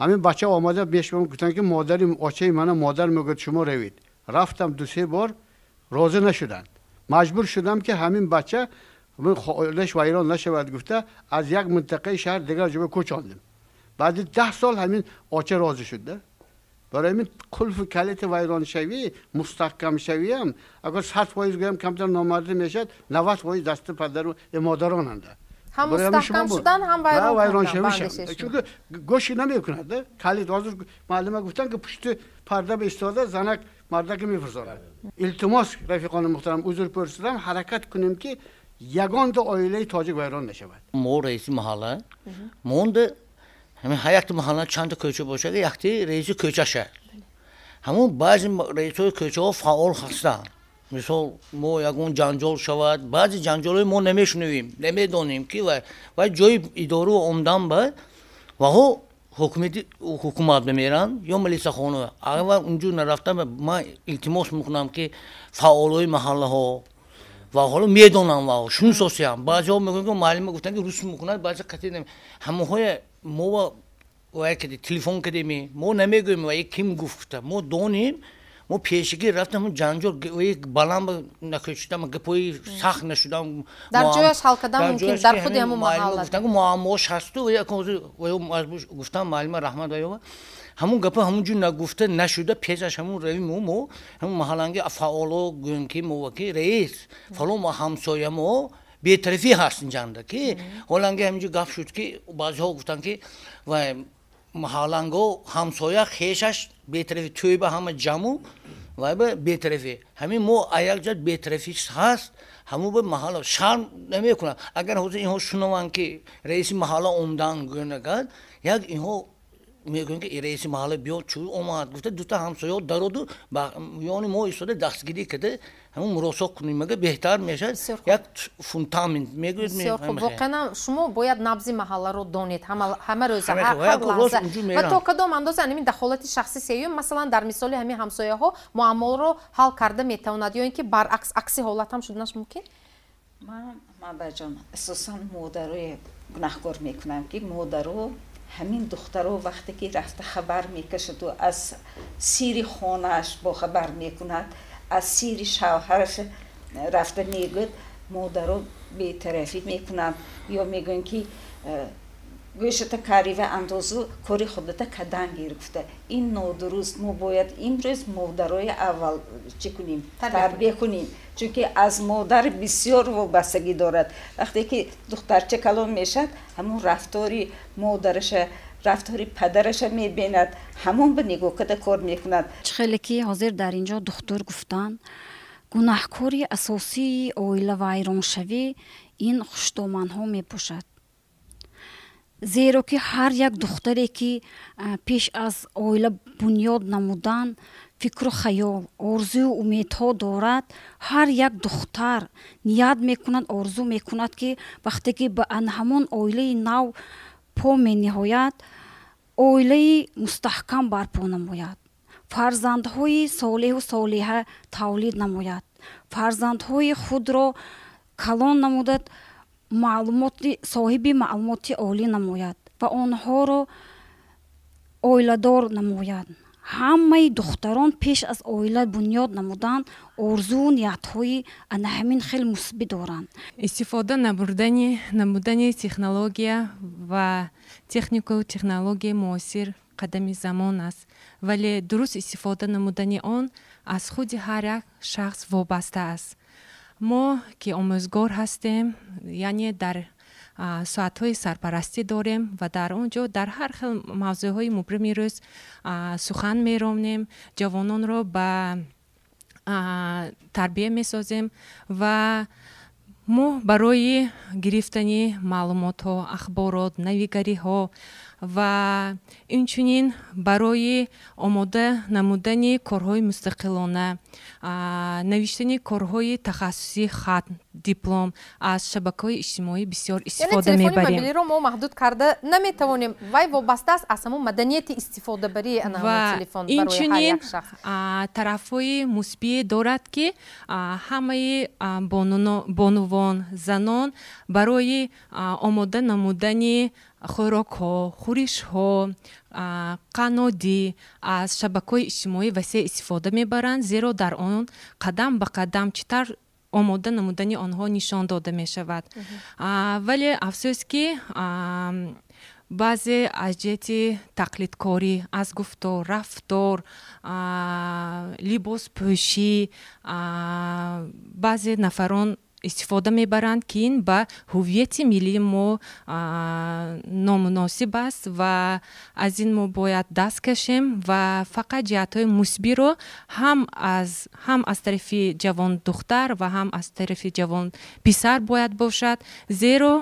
Ҳамин бача омада беш гуфтанд ки модари очаи мана модар мегӯяд шумо равед. Рафтам 2-3 бор розӣ нашуданд. Маҷбур шудам ки ҳамин бача оилаш вайрон нашавад гуфта аз як минтақаи шаҳр дигар ҷо кӯчондем. Баъди 10 сол ҳамин оча розӣ шуд. Барои ҳамин қулфи калити вайроншавӣ, мустаҳкамшавиам агар 100% гӯям камтар номардӣ мешавад, 90% дасти падару модаронанд. Ҳам мустаҳкам шудан, ҳам вайроншавӣ. Чунки гӯши намекунад. Калит ҳозир муаллима гуфтанд ки пушти парда ба истода занак мардака мефирсонад. Илтимос рафиқони муҳтарам, узр пурсидам, ҳаракат кунем ки ягонта оилаи тоҷик вайрон нашавад. Мо раиси маҳалла монда ҳамин ҳар якта маҳалла чандта кӯча бошад, якти раиси кӯчаша. Ҳамон баъзе раисҳои кӯчаҳо фаъол ҳастанд. Мисол мо ягон ҷанҷол шавад, баъзе ҷанҷолҳои мо намешунавем, намедонем ки вай ҷои идору омдан ба ваҳо ҳукумат мемеранд ё милисахона. Агар унҷо нарафтам, ман илтимос мекунам ки фаъолҳои маҳаллаҳо ва ҳоло медонам ва шунсосиям. Баъзеҳо мегӯянд ки муаллима гуфтанд ки рус мекунад, баъзе қатъи ҳамонҳое мо вай кардем, телефон кардем, мо намегӯем вай ким гуфта, мо донем, мо пешагӣ рафтем ҷанҷол баланд накӯчидам, гапҳои сахт нашудам. Дар ҷояш ҳал кардан мумкин, дар худи ҳамон маҳалла. Гуфтанд ки муаммош ҳасту гуфтам муаллима раҳмат ваёва ҳамон гапа ҳамон ҷо нагуфта нашуда, пешаш ҳамон равим мо ҳамон маҳалланги фаъоло гӯем ки мо ки раис фалон мо ҳамсоя мо бетарафӣ ҳаст инҷанда ки ҳоланги ҳаминҷо гап шуд ки баъзеҳо гуфтанд ки вай маҳалланго ҳамсоя хешаш бетарафи тӯйба ҳама ҷамъу Вай ба бетарафӣ. Ҳамин мо як ҷоят бетарафӣ ҳаст, ҳамун ба маҳалла шарм намекунад. Агар ҳозир инҳо шунаванд, ки раиси маҳалла омдан гӯянагад, як инҳо мегӯянд, ки раиси маҳалла биё, чӯ омад гуфта, дута ҳамсояҳо дароду ёни мо истода дастгирӣ карда ҳамун муросо кунем, мага беҳтар мешавад, як фундамент мегӯяд. Бисёр хуб, воқеан шумо бояд набзи маҳалларо донед ҳама рӯза, ҳар лаҳза. Ва то кадом андоза ҳамин дахолати шахси сеюм, масалан дар мисоли ҳамин ҳамсояҳо, муамморо ҳал карда метавонад ё ин ки баръакс, акси ҳолат ҳам шуданаш мумкин? Ман, Манбаҷон, асосан модарои гунаҳкор мекунам, ки модаро ҳамин духтаро вақте ки рафта хабар мекашаду аз сири хонааш бохабар мекунад, аз сири шавҳараш рафта мегӯяд, модаро бетарафӣ мекунанд ё мегӯянд, ки гӯшата карива андозу кори худата кадан гир гуфта. Ин нодуруст. Мо бояд имрӯз модарои аввал чӣ кунем? Тарбия кунем, чунки аз модар бисёр вобастагӣ дорад. Вақте ки духтарча калон мешавад, ҳамон рафтори модараша, рафтори падараша мебинад, ҳамон ба нигоҳ карда кор мекунад. Чӣ хеле ки ҳозир дар ин ҷо духтур гуфтанд, гунаҳкори асосии оила вайроншавӣ ин хуштоманҳо мебошад, зеро ки ҳар як духтаре ки пеш аз оила бунёд намудан фикру хаёл, орзую умедҳо дорад, ҳар як духтар ният мекунад, орзу мекунад, ки вақте ки ба ҳамон оилаи нав по мениҳояд, оилаи мустаҳкам барпо намояд, фарзандҳои солеҳу солиҳа тавлид намояд, фарзандҳои худро калон намудад, маълумоти соҳиби маълумоти олӣ намояд ва онҳоро оиладор намояд. Ҳамаи духтарон пеш аз оила бунёд намудан орзуу ниятҳои ана ҳамин хел мусбӣ доранд. Истифода намудани технология ва техникаю технологияи муосир қадами замон аст, вале дуруст истифода намудани он аз худи ҳар як шахс вобаста аст. Мо ки омӯзгор ҳастем, яъне дар соатҳои сарпарастӣ дорем ва дар он ҷо дар ҳар хел мавзӯъҳои мубрими рӯз сухан меронем, ҷавононро ба тарбия месозем ва мо барои гирифтани маълумотҳо, ахборот, навигариҳо ва инчунин барои омода намудани корҳои мустақилона, навиштани корҳои тахассусӣ, хатм, диплом аз шабакаҳои иҷтимоӣ бисёр истифода телефони мебарем. Мобилиро мо маҳдуд карда наметавонем, вай вобаста аст аз ҳамон маданияти истифодабарии ана ҳамон телефон барои ҳар инчунин як шахс. Тарафҳои мусбие дорад, ки ҳамаи бонувон, занон барои омода намудани хӯрокҳо, хӯришҳо, қаннодӣ аз шабакаҳои иҷтимоӣ васеъ истифода мебаранд, зеро дар он қадам ба қадам чӣ тавр омода намудани онҳо нишон дода мешавад. Вале афсӯс, ки баъзе аз ҷиҳати тақлидкорӣ аз гуфтор, рафтор, либоспӯшӣ баъзе нафарон истифода мебаранд, ки ин ба ҳуввияти миллии мо номуносиб аст ва аз ин мо бояд даст кашем ва фақат ҷиҳатҳои мусбиро ҳам аз тарафи ҷавондухтар ва ҳам аз тарафи ҷавонписар бояд бошад, зеро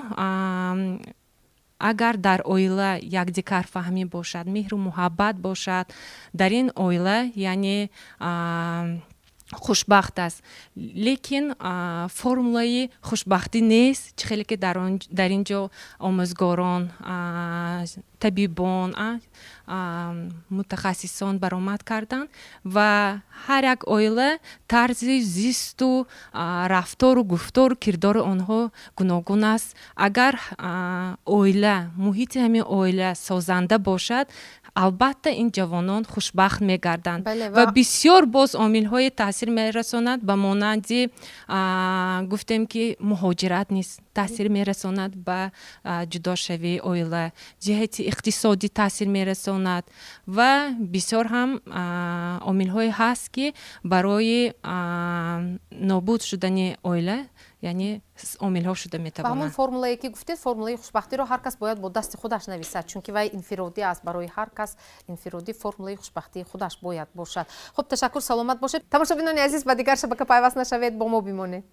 агар дар оила якдигарфаҳмӣ бошад, меҳру муҳаббат бошад, дар ин оила яъне хушбахт аст. Лекин формулаи хушбахтӣ нест, чӣ хеле ки дар ин ҷо омӯзгорон, табибон, мутахассисон баромад карданд ва ҳар як оила тарзи зисту рафтору гуфтору кирдори онҳо гуногун аст. Агар оила, муҳити ҳамин оила созанда бошад, албатта ин ҷавонон хушбахт мегарданд. Ва бисёр боз омилҳое таъсир мерасонад, ба монанди гуфтем, ки муҳоҷират низ таъсир мерасонад ба ҷудошавии оила, ҷиҳати иқтисодӣ таъсир мерасонад ва бисёр ҳам омилҳое ҳаст, ки барои нобуд шудани оила Яъне омилҳо шуда метавонанд. Ҳамон формулае ки гуфтед, формулаи хушбахтиро ҳар кас бояд бо дасти худаш нависад, чунки вай инфиродӣ аст. Барои ҳар кас инфиродӣ формулаи хушбахтии худаш бояд бошад. Хуб, ташаккур, саломат бошед. Тамошобинони азиз, ба дигар шабака пайваст нашавед, бо мо бимонед.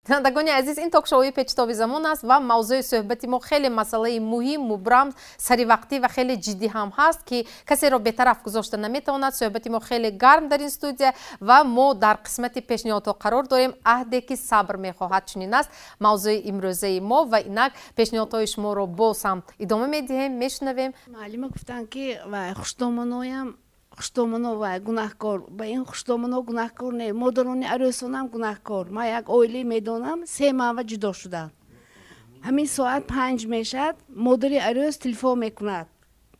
Бинандагони азиз, ин ток-шоуи Печтоби замон аст ва мавзӯи суҳбати мо хеле масъалаи муҳим, мубрам, саривақтӣ ва хеле ҷиддӣ ҳам ҳаст, ки касеро бетараф гузошта наметавонад. Суҳбати мо хеле гарм дар ин студия ва мо дар қисмати пешниҳодҳо қарор дорем. Аҳде ки сабр мехоҳад, чунин аст мавзӯи имрӯзаи мо ва инак пешниҳодҳои шуморо боз ҳам идома медиҳем, мешунавем. Муаллима гуфтанд, ки хушдоманоям хуштомано ва гунаҳкор. Ба ин хуштомано гунаҳкор не, модарони арӯсонам гунаҳкор. Ман як оиле медонам, 3 маҳва ҷудо шуданд. Ҳамин соат 5 мешавад, модари арӯс телефон мекунад,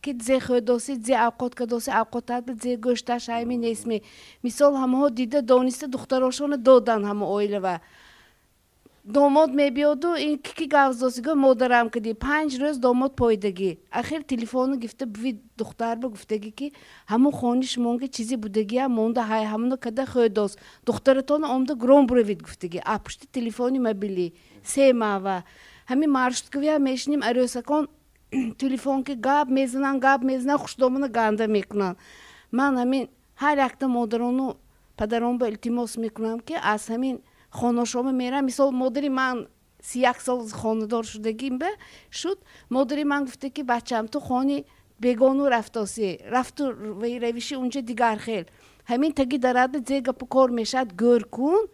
ки зе хӯрдоси, зе авқот кардоси, авқотат зе гӯшташ ҳайми нестми. Мисол, ҳамаҳо дида дониста духтарошонро доданд ҳама оилава. Домод мебиёду ин ки гавздоси, го модарам кади. 5 рӯз домод пойдагӣ. Ахир телефону гифта буви духтар ба гуфтагӣ, ки ҳамун хони шумонга чизе будагиам монда, ҳай ҳамуно када хӯрдост, духтаратона омда гром буравид гуфтагӣ. А пушти телефони мобилӣ 3 маҳва. Ҳамин маршруткавиам мешинем, арӯсакон телефон ки гап мезананд, гап мезананд, хушдомона ганда мекунанд. Ман ҳамин ҳар якта модарону падарон ба илтимос мекунам, ки аз ҳамин хонашома мерам. Мисол, модари ман 31 сол хонадор шудагим ба шуд. Модари ман гуфта, ки бачам, ту хони бегону рафтоси, рафту равиши унҷа дигар хел. Ҳамин таги дарада зе гапу кор мешавад, гӯр кун.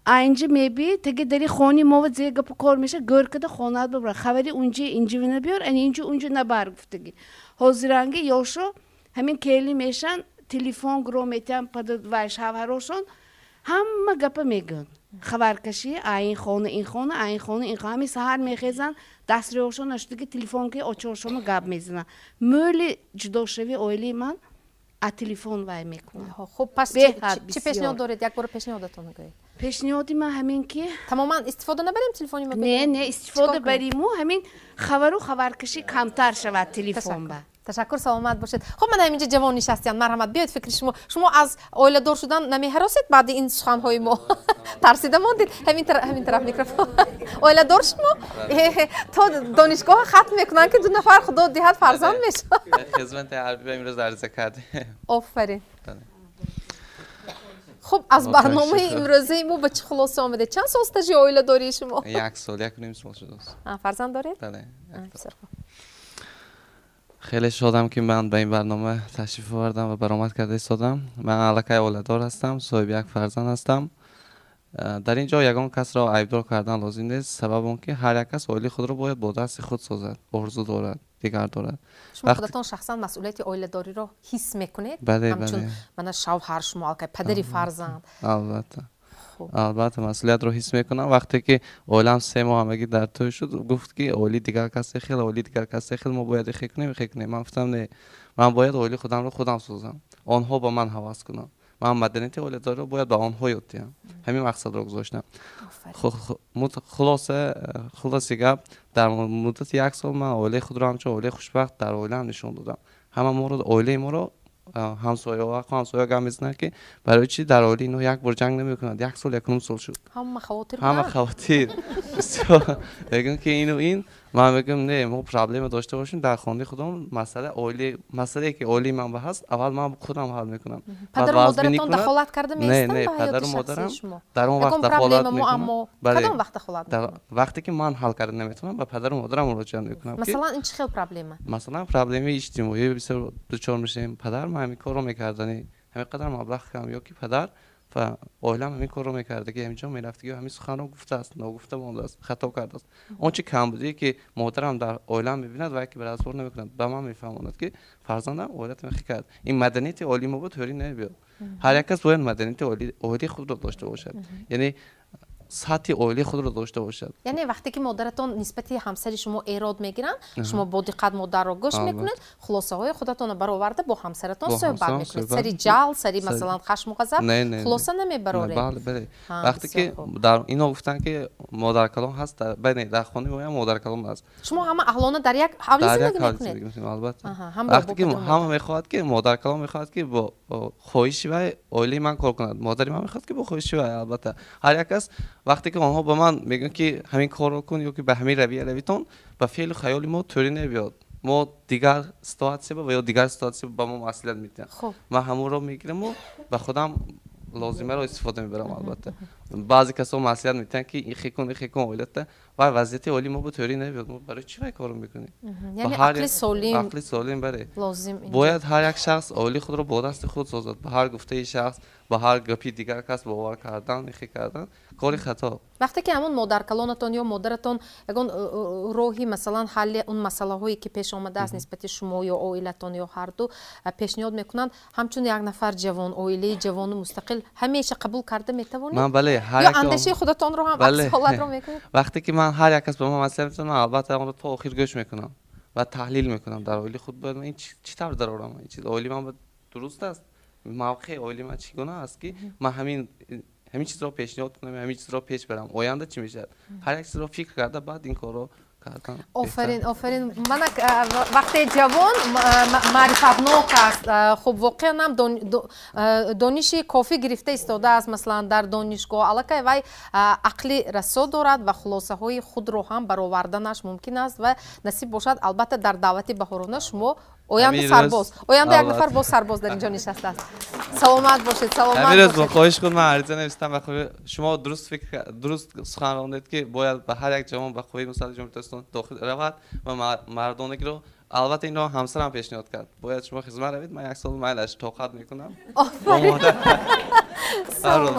Айнҷа меби таги дари хони мова зе гапу кор мешавад, гӯр када хонат бибар. Хабари унҷа инҷа набиёр, ани инҷа унҷа набар гуфтагӣ. Ҳозиранги ёшо ҳамин кели мешан, телефон гиро метиҳам вай шавҳарошон, ҳама гапа мегӯянд. Хабаркашӣ ин хона, ин хона, ин хона, ин хона. Ҳамин саҳар мехезанд, дастриҳошон нашудаги телефон ки очоршоно гап мезананд. Мӯли ҷудошавии оилаи ман аз телефон вай мекунад. Хуб, пас чӣ пешниҳод доред? Як бора пешниҳодатон гӯед. Пешниҳоди ман ҳамин ки тамоман истифода набарем телефони мобилӣ? Не, не, истифода бариму, ҳамин хабару хабаркашӣ камтар шавад телефон ба. Ташаккур, саломат бошед. Хуб, ман ҳаминҷа ҷавон нишастиянд. Марҳамат, биёед фикри шумо. Шумо аз оиладор шудан намеҳаросед баъди ин суханҳои мо? Тарсида мондед? Ҳамин тараф микрофон. Оиладор шумо? То донишгоҳ хатм мекунанд, ки 2 нафар худо диҳад фарзанд мешавад. Хизмати ҳарбӣ имрӯз арза кардем. Офарин. Хуб, аз барномаи имрӯзаи мо ба чӣ хулоса омадед? Чанд сол стажи оиладории шумо? 1 сол, 1.5 сол шудааст. Фарзанд доред? Бале. Хеле шодам, ки ман ба ин барнома ташриф овардам ва баромад карда истодам. Ман аллакай оиладор ҳастам, соҳиби як фарзанд ҳастам. Дар ин ҷо ягон касро айбдор кардан лозим нест, сабаб он ки ҳар як кас оилаи худро бояд бо дасти худ созад, орзу дорад, дигар дорад. Шумо худатон шахсан масъулияти оиладориро ҳис мекунед? Бале, ҳамчун бале. Мана шавҳар, шумо аллакай падари фарзанд. Албатта. Албатта, масъулиятро ҳис мекунам. Вақте ки оилам 3 моҳ ҳамагӣ дар тӯй шуд, гуфт, ки оилаи дигар касе хел, оилаи дигар касе хел, мо бояд ихе кунем, ихе кунем. Ман гуфтам, не, ман бояд оилаи худамро худам созам, онҳо ба ман ҳавас кунанд. Ман маданияти оиладориро бояд ба онҳо ёд диҳам. Ҳамин мақсадро гузоштам. Хулоси гап, дар муддати 1 сол ман оилаи худро ҳамчун оилаи хушбахт дар оилаам нишон додам. Ҳама моро, оилаи моро ҳамсояҳо, ҳамсоя гап мезананд, ки барои чӣ дар оилаи инҳо як бор ҷанг намекунанд? 1 сол, 1.5 сол шуд. Ҳама хавотир ҳама буданд? Хавотир. Бисёр мегӯям, ки ину ин. Ман мегӯям, не, мо проблема дошта бошем дар хонаи худам, масъала оилаи, масъалае ки оилаи ман ба ҳаст, аввал ман худам ҳал мекунам. Падару Баъд вазбинӣ модаратон кунад. дахолат карда Не, меистанд не, ба ҳаёти падару шахсии модарам шумо? дар он вақт Ягон дахолат проблема, мекунанд. муаммо? Бале. Кадом вақт дахолат Дар мекунанд? вақте ки ман ҳал карда наметавонам, ба падару модарам муроҷиат мекунам, ки Масалан, ин чӣ хел проблема? Масалан, проблемаи иҷтимоӣ бисёр дучор мешавем. Падар ман ҳамин корро мекардани, ҳамин қадар маблағ кам, ё ки падар ва оилам ҳамин корро мекарда, ки ҳамин ҷо мерафтагӣ, ҳамин суханро гуфтааст, ногуфта мондааст, хато кардааст. Он чи камбудие ки модарам дар оилам мебинад ва яке ба разбор намекунад, ба ман мефаҳмонад, ки фарзандам оилатам хи кард. Ин маданияти оилии мо буд, ҳӯрӣ намебиёд. Ҳар як кас бояд маданияти оилии худро дошта бошад. Яъне сатҳи оилаи худро дошта бошад. Яъне вақте ки модаратон нисбати ҳамсари шумо эрод мегиранд, шумо бо диққат модарро гӯш мекунед, хулосаҳои худатонро бароварда бо ҳамсаратон суҳбат мекунед. Сари ҷал, сари масалан хашму ғазаб хулоса намебароред. Бале, бале. Вақте ки ино гуфтанд ки модаркалон ҳаст, дар хонаи моям модаркалон аст. Шумо ҳама аҳлона дар як ҳавли зиндагӣ мекунед? Албатта. Вақте ки ҳама мехоҳад ки модаркалон мехоҳад ки бо хоҳиши вай оилаи ман кор кунад, модари ман мехоҳад ки бо хоҳиши вай, албатта. Ҳар як кас вақте ки онҳо ба ман мегӯянд ки ҳамин корро кун ё ки ба ҳамин равия равитон, ба феълу хаёли мо тӯрӣ набиёд. Мо дигар ситуатсия ва ё дигар ситуатсия ба мо маслиҳат медиҳанд. Ман ҳамонро мегираму ба худам лозимаро истифода мебарам, албатта. Баъзе касо маслиҳат медиҳанд ки ихе кун, ихе кун оилата, вай вазъияти оилаи мо ба тӯрӣ набиёд. Мо барои чӣ вай корро мекунем? Яъне ақли солим, ақли солим, бале. Бояд ҳар як шахс оилаи худро бо дасти худ созад. Ба ҳар гуфтаи шахс, ба ҳар гапи дигар кас бовар кардан, ихе кардан кори хато. Вақте ки ҳамон модаркалонатон ё модаратон ягон роҳи масалан ҳалли он масъалаҳое ки пеш омадааст нисбати шумо ё оилатон ё ҳарду пешниҳод мекунанд, ҳамчун як нафар ҷавон, оилаи ҷавону мустақил ҳамеша қабул карда метавонед? Ман бале, ҳар ё андешаи худатонро ҳам акси ҳолатро мекунед? Вақте ки ман ҳар як кас ба ман маслиҳат медиҳад, ман албатта онро то охир гӯш мекунам ва таҳлил мекунам дар оилаи худ бояд ман ин чӣ тавр дарорам, ин чиз оилаи ман дуруст аст, мавқеи оилаи ман чӣ гуна аст ки ман ҳамин чизро пешниҳод кунам, ҳамин чизро пеш барам, оянда чӣ мешавад. Ҳар як чизро фикр карда баъд ин корро кардан. Офарин, офарин. Мана вақте ҷавон маърифатнок аст, хуб воқеан ҳам дониши кофӣ гирифта истодааст, масалан дар донишгоҳ аллакай вай ақли расо дорад ва хулосаҳои худро ҳам бароварданаш мумкин аст ва насиб бошад, албатта дар даъвати баҳорона шумо оянда сарбоз, оянда як нафар боз сарбоз дар инҷо нишастааст. Саломат бошед, саломат бошед. Бо хоҳиш худ ман ариза навиштам ва шумо дуруст фикр, дуруст сухан рондед ки бояд ба ҳар як ҷавон ба қувваи мусаллаҳи Ҷумҳурии Тоҷикистон дохил равад ва мардонагиро, албатта инро ҳамсарам пешниҳод кард. Бояд шумо хизмат равед, ман як сол майлаш тоқат мекунам.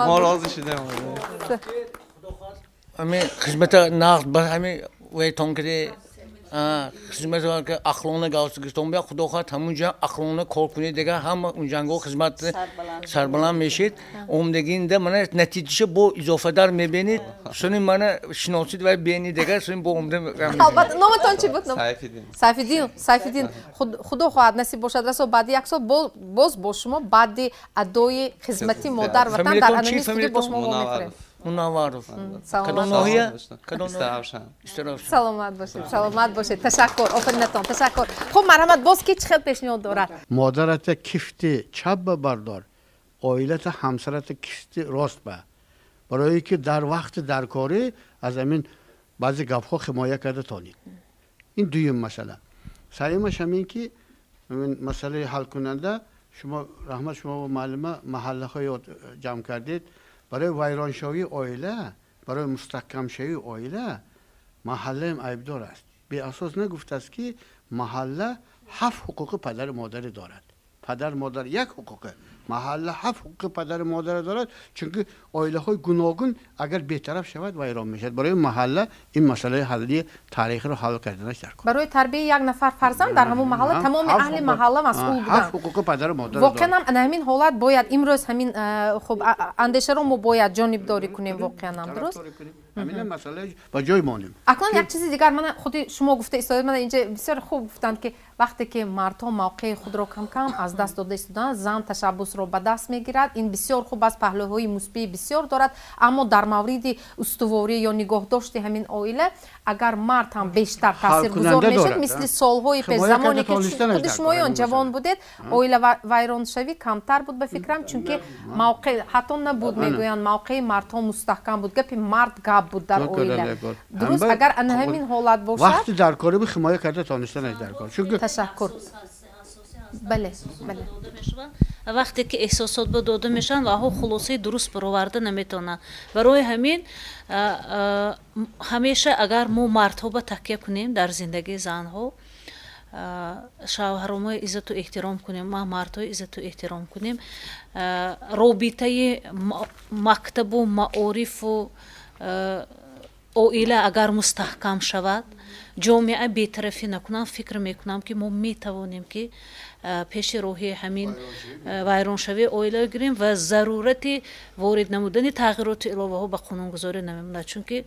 Мо розӣ шудем. Ҳамин хизмата нақд ба ҳамин вайтон киди хизмат ки ақлона галстукистон бия, худо хоҳад ҳамунҷа ақлона кор кунед, дигар ҳама унҷанго хизмат сарбаланд мешед. Омдагинда мана натиҷаша бо изофадар мебинед, сони мана шиносид ва бинед, дигар сони бо омда. Албатта, номатон чӣ буд? Сайфиддин. Сайфиддин, Сайфиддин, худо хоҳад насиб бошад расо баъди як сол боз бо шумо баъди адои хизмати модар ватан дар анами студия бо шумо вомехӯрем. Мунавваров. Кадом ноҳия? Кадом Истаравшан. Саломат бошед, саломат бошед. Ташаккур, офаринатон, ташаккур. Хуб, марҳамат, боз ки чӣ хел пешниҳод дорад? Модарата кифти чап ба бардор, оилата ҳамсарата кифти рост ба. Барои ки дар вақти даркорӣ аз ҳамин баъзе гапҳо ҳимоя карда тонед. Ин дуюм масъала. Сеюмаш ҳамин ки масъалаи ҳалкунанда, шумо раҳмат, шумо муаллима маҳаллаҳо ҷамъ кардед. Барои вайроншавии оила, барои мустаҳкамшавии оила маҳаллаам айбдор аст. Беасос нагуфтааст ки маҳалла ҳафт ҳуқуқи падару модарӣ дорад. Падар модар як ҳуқуқе, маҳалла ҳафт ҳуқуқи падару модарӣ дорад, чунки оилаҳои гуногун агар бетараф шавад вайрон мешавад. Барои маҳалла ин масъалаи ҳалли таърихиро ҳал карданаш даркор. Барои тарбияи як нафар фарзанд дар ҳамон маҳалла тамоми аҳли маҳалла масъул буданд. Ҳафт ҳуқуқи падару модар дорад. Воқеан ҳам ҳамин ҳолат бояд имрӯз ҳамин хуб андешаро мо бояд ҷонибдорӣ кунем, воқеан ҳам дуруст. Ҳамин масъала ба ҷой монем. Акнун як чизи дигар, мана худи шумо гуфта истодед, мана инҷа бисёр хуб гуфтанд ки вақте ки мардҳо мавқеи худро кам-кам аз даст дода истоданд, зан ташаббусро ба даст мегирад. Ин бисёр хуб аст, паҳлӯҳои мусбии бисёр дорад, аммо дар мавриди устуворӣ ё нигоҳдошти ҳамин оила агар мард ҳам бештар таъсиргузор мешуд, мисли солҳои пеш, замоне ки худи шумоён ҷавон будед, оила вайроншавӣ камтар буд ба фикрам, чунки мавқеъ ҳатто набуд, мегӯянд мавқеи мардҳо мустаҳкам буд, гапи мард гап буд дар оила. Дуруст, агар ана ҳамин ҳолат бошад, вақти даркорӣ ҳимоя карда тонистан даркор. Чунки ташаккур. Бале, бале. Вақте ки эҳсосот ба дода мешаванд, ваҳо хулосаи дуруст бароварда наметавонанд. Барои ҳамин ҳамеша агар мо мардҳо ба такя кунем дар зиндагии занҳо, шавҳаромои иззату эҳтиром кунем, ма мардҳои иззату эҳтиром кунем, робитаи мактабу маорифу Оила агар мустаҳкам шавад, ҷомеа бетарафӣ накунам, фикр мекунам, ки мо метавонем, ки пеши роҳи ҳамин вайроншавии оила гирем ва зарурати ворид намудани тағйироту иловаҳо ба қонунгузорӣ намемонад. Чунки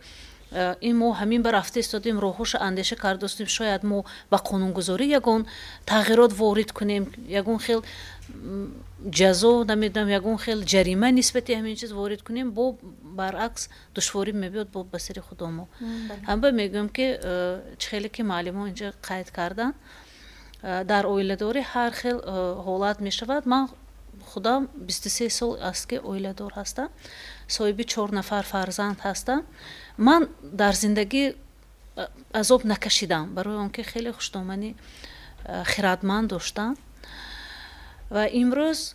ин мо ҳамин ба рафта истодем, роҳҳоша андеша кардастем, шояд мо ба қонунгузорӣ ягон тағйирот ворид кунем, ягон хел ҷазо, намедонам, ягон хел ҷарима нисбати ҳамин чиз ворид кунем, бо баръакс душворӣ мебиёд бо ба сари худомо. Ҳамба мегӯям, ки чӣ хеле ки муаллимо инҷа қайд карданд, дар оиладорӣ ҳар хел ҳолат мешавад. Ман худам 23 сол аст, ки оиладор ҳастам, соҳиби 4 нафар фарзанд ҳастам. Ман дар зиндагӣ азоб накашидам, барои он ки хеле хушдоманӣ хирадманд доштам ва имрӯз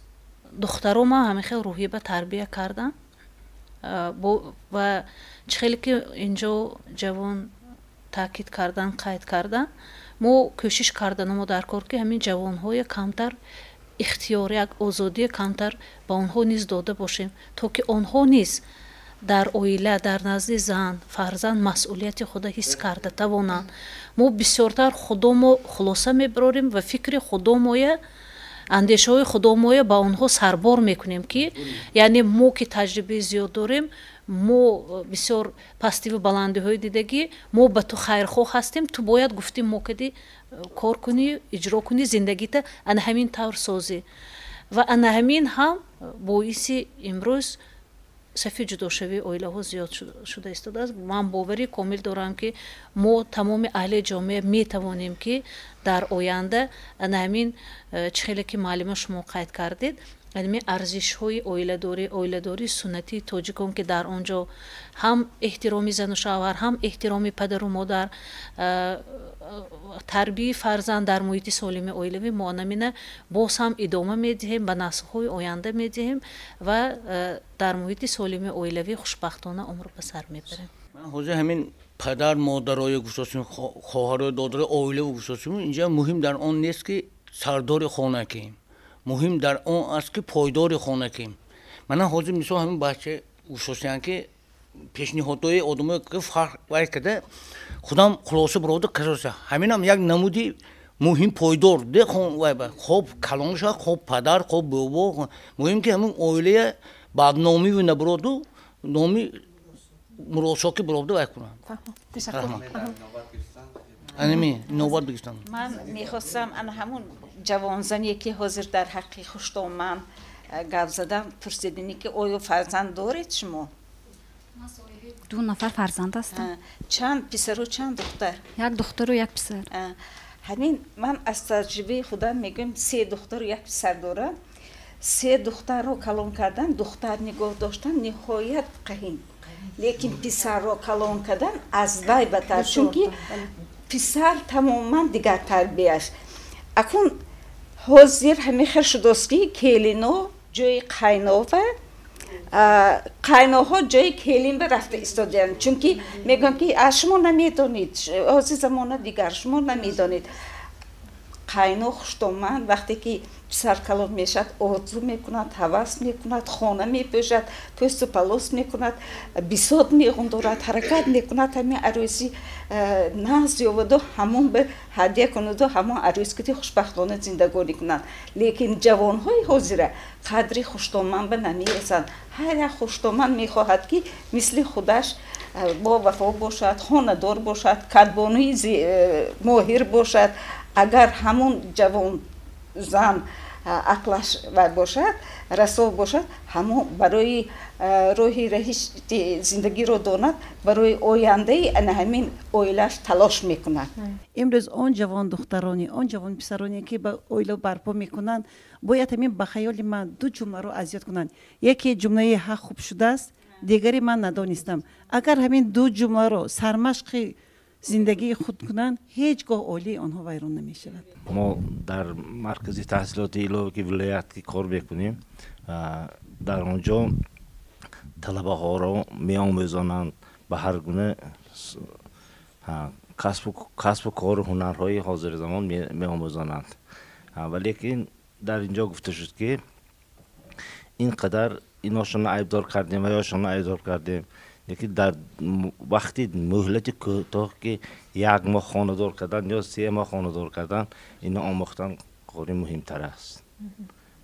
духтаро ман ҳамин хел рӯҳия ба тарбия кардам. Ва чӣ хеле ки инҷо ҷавон таъкид кардан, қайд кардан, мо кӯшиш карданамо дар кор, ки ҳамин ҷавонҳоя камтар ихтиёр, як озодия камтар ба онҳо низ дода бошем, то ки онҳо низ дар оила, дар назди зан, фарзанд масъулияти худа ҳис карда тавонанд. Мо бисёртар худомо хулоса мебарорем ва фикри худомоя, андешаҳои худомоя ба онҳо сарбор мекунем, ки яъне мо ки таҷрибаи зиёд дорем, мо бисёр пастиву баландиҳои дидагӣ, мо ба ту хайрхоҳ ҳастем, ту бояд гуфтӣ мо кади кор кунӣ, иҷро кунӣ, зиндагита ана ҳамин тавр созӣ. Ва ана ҳамин ҳам боиси имрӯз сафи ҷудошавии оилаҳо зиёд шуда истодааст. Ман боварӣ комил дорам, ки мо тамоми аҳли ҷомеа метавонем, ки дар оянда ана ҳамин чӣ хеле ки муаллима шумо қайд кардед, ҳамин арзишҳои оиладорӣ, оиладории суннатии тоҷикон, ки дар он ҷо ҳам эҳтироми зану шавҳар, ҳам эҳтироми падару модар, тарбияи фарзанд дар муҳити солими оилавӣ, мо анамина боз ҳам идома медиҳем, ба наслҳои оянда медиҳем ва дар муҳити солими оилавӣ хушбахтона умр ба сар мебарем. Ман ҳозир ҳамин падар модарое гуфтосем, хоҳарои додарои оилаво гуфтосем, инҷа муҳим дар он нест, ки сардори хона кем, муҳим дар он аст, ки пойдори хона кем. Мана ҳозир мисол ҳамин бача гуфтосиянд, ки пешниҳодҳои одамое ки фарқ вай карда, худам хулоса барода касоса. Ҳаминам як намуди муҳим пойдор де вай ба хоб калон шавад, хоб падар, хоб бобо, муҳим ки ҳамин оилая бадномиву набароду номи муродшоки барода вай кунанд. Анами навбат бигиртам. Ман мехостам ана ҳамун ҷавонзане, ки ҳозир дар ҳаққи хушдоман гап задам, пурсидини, ки оё фарзанд доред шумо? 2 нафар фарзанд ҳастам. Чанд писару чанд духтар? Як духтару як писар. Ҳамин ман аз таҷрибаи худам мегӯям, 3 духтару як писар дорам. 3 духтарро калон кардан, духтар нигоҳ доштан ниҳоят қаҳин, лекин писарро калон кардан аз вай батар, чунки писар тамоман дигар тарбияш. Акун ҳозир ҳамин хел шудааст, ки келино ҷои қайнова, қайноҳо ҷои келин ба рафта истодаанд, чунки мегӯям, ки шумо намедонед, ҳозир замона дигар, шумо намедонед. Қайно хуштоман вақте ки писар калон мешавад, орзу мекунад, ҳавас мекунад, хона мепӯшад, пӯсту палос мекунад, бисот меғундорад, ҳаракат мекунад, ҳамин арӯси нағз ёваду ҳамон ба ҳадя кунаду ҳамон арӯс кити хушбахтона зиндагонӣ кунанд. Лекин ҷавонҳои ҳозира қадри хуштоман ба намерасанд. Ҳар як хуштоман мехоҳад, ки мисли худаш бо вафо бошад, хонадор бошад, кадбонуи моҳир бошад. Агар ҳамон ҷавон зан ақлаш вай бошад, расо бошад, ҳамон барои роҳи раҳишти зиндагиро донад, барои ояндаи ана ҳамин оилааш талош мекунад. Имрӯз он ҷавон духтароне, он ҷавон писароне, ки ба оила барпо мекунанд, бояд ҳамин ба хаёли ман 2 ҷумларо аз ёд кунанд. Яке ҷумлаи ҳақ хуб шудааст, дигаре ман надонистам. Агар ҳамин 2 ҷумларо сармашқи зиндагии худ кунанд, ҳеҷ гоҳ оилаи онҳо вайрон намешавад. Мо дар маркази таҳсилоти иловагии вилоят ки кор мекунем, дар он ҷо талабаҳоро меомӯзонанд ба ҳар гуна касбу кору ҳунарҳои ҳозири замон меомӯзонанд. Валекин дар ин ҷо гуфта шуд, ки ин қадар иношонро айбдор кардем ва ёшонро айбдор кардем. Лекин дар вақти муҳлати кӯтоҳ, ки як моҳ хонадор кардан ё 3 моҳ хонадор кардан, ино омӯхтан кори муҳимтар аст.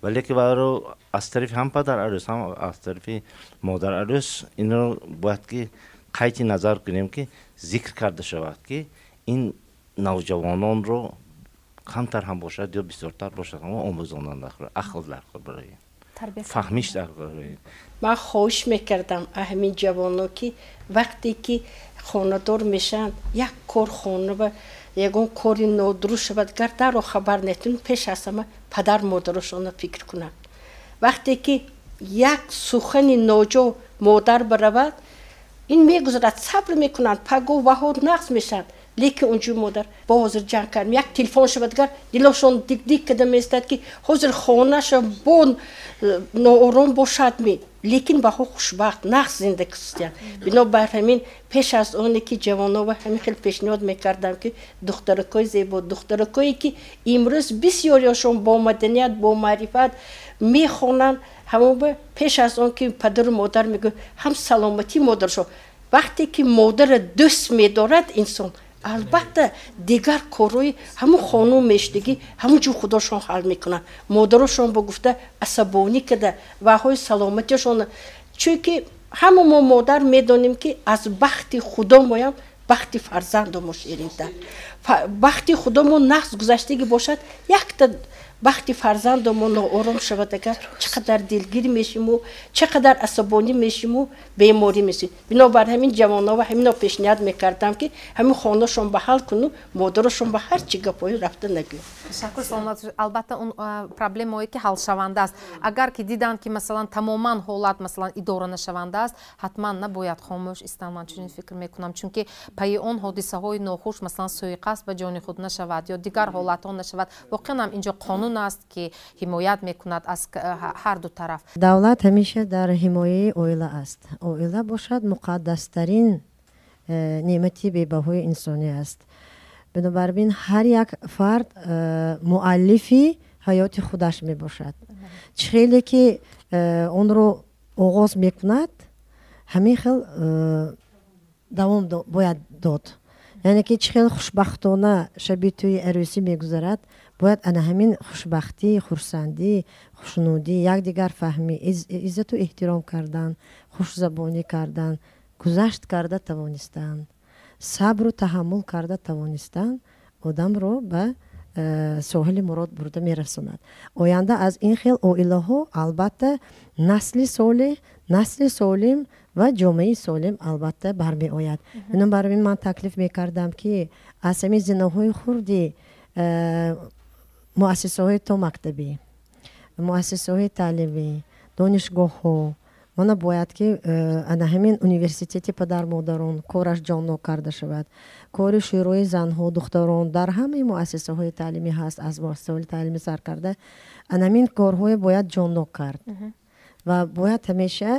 Валеки варо аз тарафи ҳам падар арӯс, ҳам аз тарафи модар арӯс инро бояд ки қайди назар кунем, ки зикр карда шавад, ки ин навҷавононро камтар ҳам бошад ё бисёртар бошад, ҳама омӯзонанд даркор, ақл даркор, барои фаҳмиш даркор. Ман хоҳиш мекардам ҳамин ҷавоно, ки вақте ки хонадор мешаванд, як кор хона ба ягон кори нодуруст шавад, гар даро хабар нетун, пеш аз ҳама падар модарошона фикр кунанд. Вақте ки як сухани ноҷо модар баравад, ин мегузарад, сабр мекунанд, паго ваҳо нақс мешаванд. Лекин унҷо модар бо ҳозир ҷанг кардем, як телефон шавад, гар дилошон дик-дик карда меистад, ки ҳозир хонаша бо ноором бошад ми, лекин баҳо хушбахт нақс зиндагӣ кистиянд. Бинобар ҳамин пеш аз оне ки ҷавонова ҳамин хел пешниҳод мекардам, ки духтаракҳои зебо, духтаракҳое ки имрӯз бисёриашон бо маданият, бо маърифат мехонанд, ҳамон пеш аз он ки падару модар мегӯяд, ҳам саломатии модаршон. Вақте ки модарро дӯст медорад инсон, албатта дигар корҳои ҳамун хонум мешдагӣ ҳамун ҷо худошон ҳал мекунанд. Модарошон бо гуфта асабонӣ карда ваҳои саломатиашон, чунки ҳама мо модар медонем, ки аз бахти худо моям бахти фарзандо мо ширинтар. Бахти худо мо нақс гузаштагӣ бошад, якта бахти фарзандо мо ноором шавад, агар чӣ қадар дилгир мешиму, чӣ қадар асабонӣ мешиму, беморӣ мешим. Бинобар ҳамин ҷавонова ҳамино пешниҳод мекардам, ки ҳамин хонашон ба ҳал куну, модарашон ба ҳар чӣ гапҳои рафта нагӯяд. Ташаккур, саломат. Албатта, он проблемаое ки ҳалшаванда аст, агар ки диданд, ки масалан тамоман ҳолат масалан идора нашаванда аст, ҳатман набояд хомӯш истанд. Ман чунин фикр мекунам, чунки пайи он ҳодисаҳои нохуш, масалан суиқасд ба ҷони худ нашавад ё дигар ҳолатҳо нашавад. Воқеан ҳам инҷо қонун аст, ки ҳимоят мекунад аз ҳар ду тараф. Давлат ҳамеша дар ҳимояи оила аст. Оила бошад муқаддастарин неъмати бебаҳои инсонӣ аст. Бинобар ин ҳар як фард муаллифи ҳаёти худаш мебошад. Чӣ хеле ки онро оғоз мекунад, ҳамин хел давом бояд дод. Яъне ки чӣ хел хушбахтона шаби тӯи арӯсӣ мегузарад, бояд ана ҳамин хушбахтӣ, хурсандӣ, хушнудӣ, якдигарфаҳмӣ, иззату эҳтиром кардан, хушзабонӣ кардан, гузашт карда тавонистан, сабру таҳаммул карда тавонистан одамро ба соҳили мурод бурда мерасонад. Оянда аз ин хел оилаҳо албатта насли солеҳ, насли солим ва ҷомеаи солим албатта бармеояд. Бинобар ин ман таклиф мекардам, ки аз ҳамин зинаҳои хурди муассисаҳои томактабӣ, муассисаҳои таълимӣ, донишгоҳҳо, мана бояд ки ана ҳамин университети падар-модарон кораш ҷоннок карда шавад. Кори шӯрои занҳо, духтарон дар ҳамаи муассисаҳои таълимӣ ҳаст, аз муассисаҳои таълимӣ сар карда ана ҳамин корҳое бояд ҷоннок кард ва бояд ҳамеша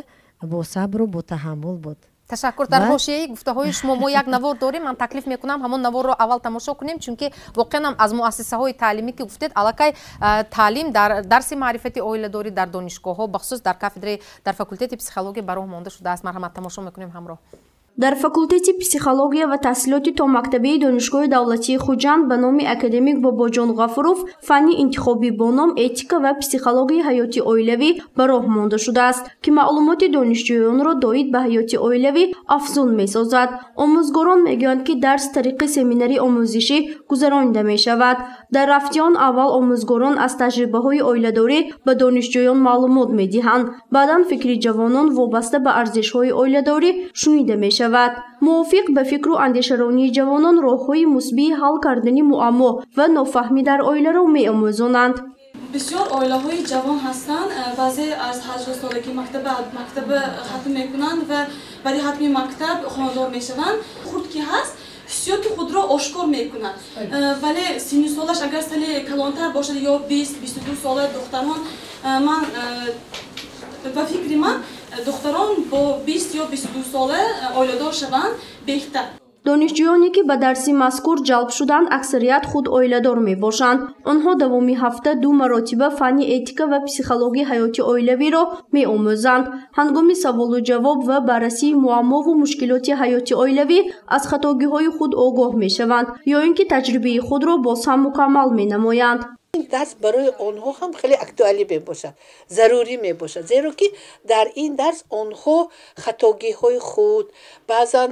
бо сабру бо таҳаммул буд. Ташаккур. Дар ҳошияи гуфтаҳои шумо мо як навор дорем. Ман таклиф мекунам, ҳамон наворро аввал тамошо кунем, чунки воқеан ҳам аз муассисаҳои таълимӣ ки гуфтед, аллакай таълим дар дарси маърифати оиладорӣ дар донишгоҳҳо, бахусус дар кафедраи, дар факултети психология ба роҳ монда шудааст. Марҳамат, тамошо мекунем ҳамроҳ. Дар факултети психология ва таҳсилоти томактабии Донишгоҳи давлатии Хуҷанд ба номи академик Бобоҷон Ғафуров фанни интихобӣ бо ном «Этика ва психологияи ҳаёти оилавӣ» ба роҳ монда шудааст, ки маълумоти донишҷӯёнро доид ба ҳаёти оилавӣ афзун месозад. Омӯзгорон мегӯянд, ки дарс тариқи семинари омӯзишӣ гузаронида мешавад. Дар рафти он аввал омӯзгорон аз таҷрибаҳои оиладорӣ ба донишҷӯён маълумот медиҳанд, баъдан фикри ҷавонон вобаста ба арзишҳои оиладорӣ шунида мешавад. Мувофиқ ба фикру андешаронии ҷавонон роҳҳои мусбии ҳал кардани муаммо ва нофаҳмӣ дар оиларо меомӯзонанд. Бисёр оилаҳои ҷавон ҳастанд, баъзе аз 18 солагӣ мактаба хатм мекунанд ва баъди хатми мактаб хонадор мешаванд. Хурд ки ҳаст, ҳиссиёти худро ошкор мекунад, вале синну солаш агар сали калонтар бошад ё 20-22 сола духтарон, ман ба фикри ман, духтарон бо 20 ё 22 сола оиладор шаванд беҳтар. Донишҷӯёне ки ба дарси мазкур ҷалб шуданд, аксарият худ оиладор мебошанд. Онҳо давоми ҳафта 2 маротиба фанни этика ва психологияи ҳаёти оилавиро меомӯзанд. Ҳангоми саволу ҷавоб ва баррасии муаммову мушкилоти ҳаёти оилавӣ аз хатогиҳои худ огоҳ мешаванд ё ин ки таҷрибаи худро боз ҳам мукаммал менамоянд. Ин дарс барои онҳо ҳам хеле актуалӣ мебошад, зарурӣ мебошад, зеро ки дар ин дарс онҳо хатогиҳои худ, баъзан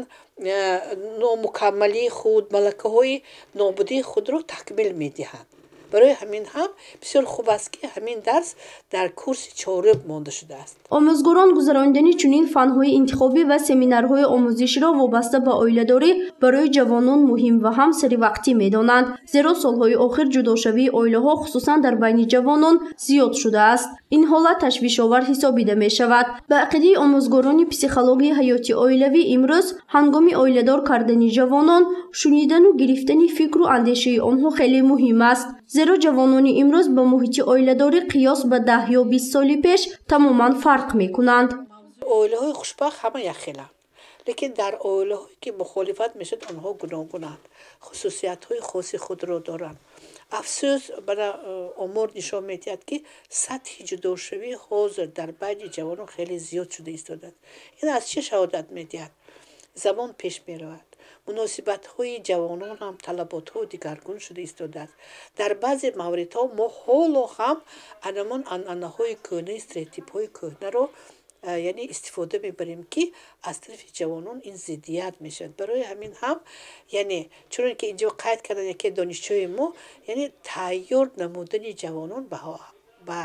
номукаммалии худ, малакаҳои нобудии худро такмил медиҳанд. Барои ҳамин ҳам бисёр хуб аст, ки ҳамин дарс дар курси чорум монда шудааст. Омӯзгорон гузаронидани чунин фанҳои интихобӣ ва семинарҳои омӯзиширо вобаста ба оиладорӣ барои ҷавонон муҳим ва ҳам саривақтӣ медонанд, зеро солҳои охир ҷудошавии оилаҳо хусусан дар байни ҷавонон зиёд шудааст. Ин ҳолат ташвишовар ҳисобида мешавад. Ба ақидаи омӯзгорони психологияи ҳаёти оилавӣ, имрӯз ҳангоми оиладор кардани ҷавонон шунидану гирифтани фикру андешаи онҳо хеле муҳим аст, зеро ҷавонони имрӯз ба муҳити оиладорӣ қиёс ба 10 ё 20 соли пеш тамоман фарқ мекунанд. Оилаҳои хушбахт ҳама якхеланд, лекин дар оилаҳое ки мухолифат мешавад, онҳо гуногунанд, хусусиятҳои хоси худро доранд. Афсӯс, бана омор нишон медиҳад, ки сатҳи ҷудошавӣ ҳозир дар байни ҷавонон хеле зиёд шуда истодааст. Ин аз чӣ шаҳодат медиҳад? Замон пеш меравад, муносибатҳои ҷавонон ҳам талаботҳо дигаргун шуда истодааст. Дар баъзе мавридҳо мо ҳоло ҳам анамон анъанаҳои кӯҳнаи, стереотипҳои кӯҳнаро яъне истифода мебарем, ки аз тарафи ҷавонон ин зиддият мешавад. Барои ҳамин ҳам, яъне чуноне ки инҷо қайд кардан яке донишҷӯи мо, яъне тайёр намудани ҷавонон ба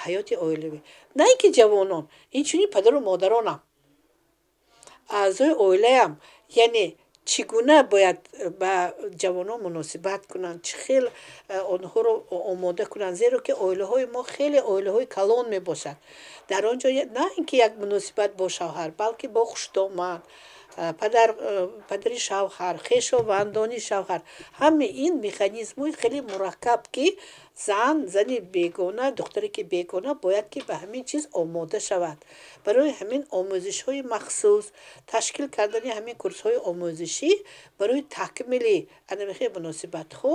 ҳаёти оилавӣ, на ин ки ҷавонон, инчунин падару модаронам, аъзои оилаам, яъне чӣ гуна бояд ба ҷавонон муносибат кунанд, чӣ хел онҳоро омода кунанд, зеро ки оилаҳои мо хеле оилаҳои калон мебошад. Дар он ҷо на ин ки як муносибат бо шавҳар, балки бо хушдоман, падари шавҳар, хешовандони шавҳар, ҳамаи ин механизмҳои хеле мураккаб, ки зани бегона, духтаре ки бегона бояд ки ба ҳамин чиз омода шавад. Барои ҳамин омӯзишҳои махсус, ташкил кардани ҳамин курсҳои омӯзишӣ барои такмили анамихи муносибатҳо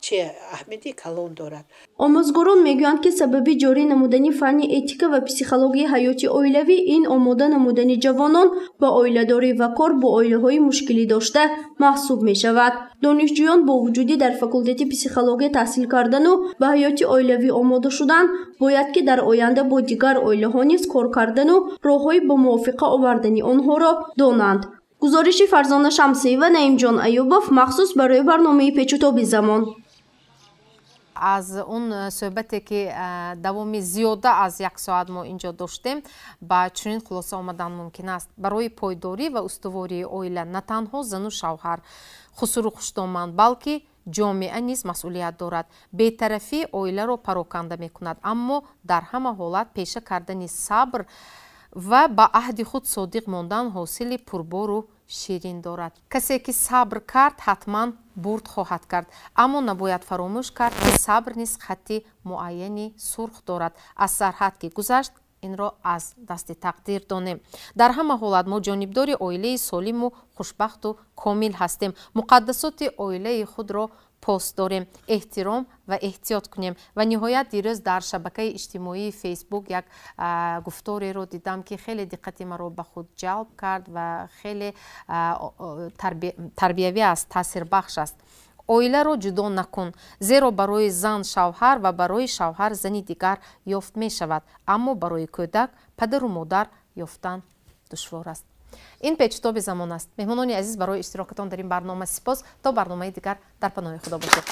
чӣ аҳамияти калон дорад. Омӯзгорон мегӯянд, ки сабаби ҷорӣ намудани фанни этика ва психологияи ҳаёти оилавӣ ин омода намудани ҷавонон ба оиладорӣ ва кор бо оилаҳои мушкилӣ дошта маҳсуб мешавад. Донишҷӯён бо вуҷуди дар факултети психология таҳсил кардану ба ҳаёти оилавӣ омода шудан, бояд ки дар оянда бо дигар оилаҳо низ кор кардану роҳҳои ба мувофиқа овардани онҳоро донанд. Гузориши Фарзона Шамсиева, Наимҷон Аюбов, махсус барои барномаи Печутоби замон. Аз он суҳбате ки давоми зиёда аз 1 соат мо инҷо доштем, ба чунин хулоса омадан мумкин аст: барои пойдорӣ ва устувории оила на танҳо зану шавҳар, хусуру хушдоман, балки ҷомеа низ масъулият дорад. Бетарафӣ оиларо пароканда мекунад, аммо дар ҳама ҳолат пеша кардани сабр ва ба аҳди худ содиқ мондан ҳосили пурбору ширин дорад. Касе ки сабр кард, ҳатман бурд хоҳад кард, аммо набояд фаромӯш кард, ки сабр низ хатти муайяни сурх дорад. Аз сарҳад ки гузашт, инро аз дасти тақдир донем. Дар ҳама ҳолат мо ҷонибдори оилаи солиму хушбахту комил ҳастем. Муқаддасоти оилаи худро пос дорем, эҳтиром ва эҳтиёт кунем. Ва ниҳоят дирӯз дар шабакаи иҷтимоии Фейсбук як гуфтореро дидам, ки хеле диққати маро ба худ ҷалб кард ва хеле тарбиявӣ аст, таъсирбахш аст. Оиларо ҷудо накун, зеро барои зан шавҳар ва барои шавҳар зани дигар ёфт мешавад, аммо барои кӯдак падару модар ёфтан душвор аст. Ин Печутоби замон аст. Меҳмонони азиз, барои иштирокатон дар ин барнома сипос. То барномаи дигар дар паноҳи Худо бошед.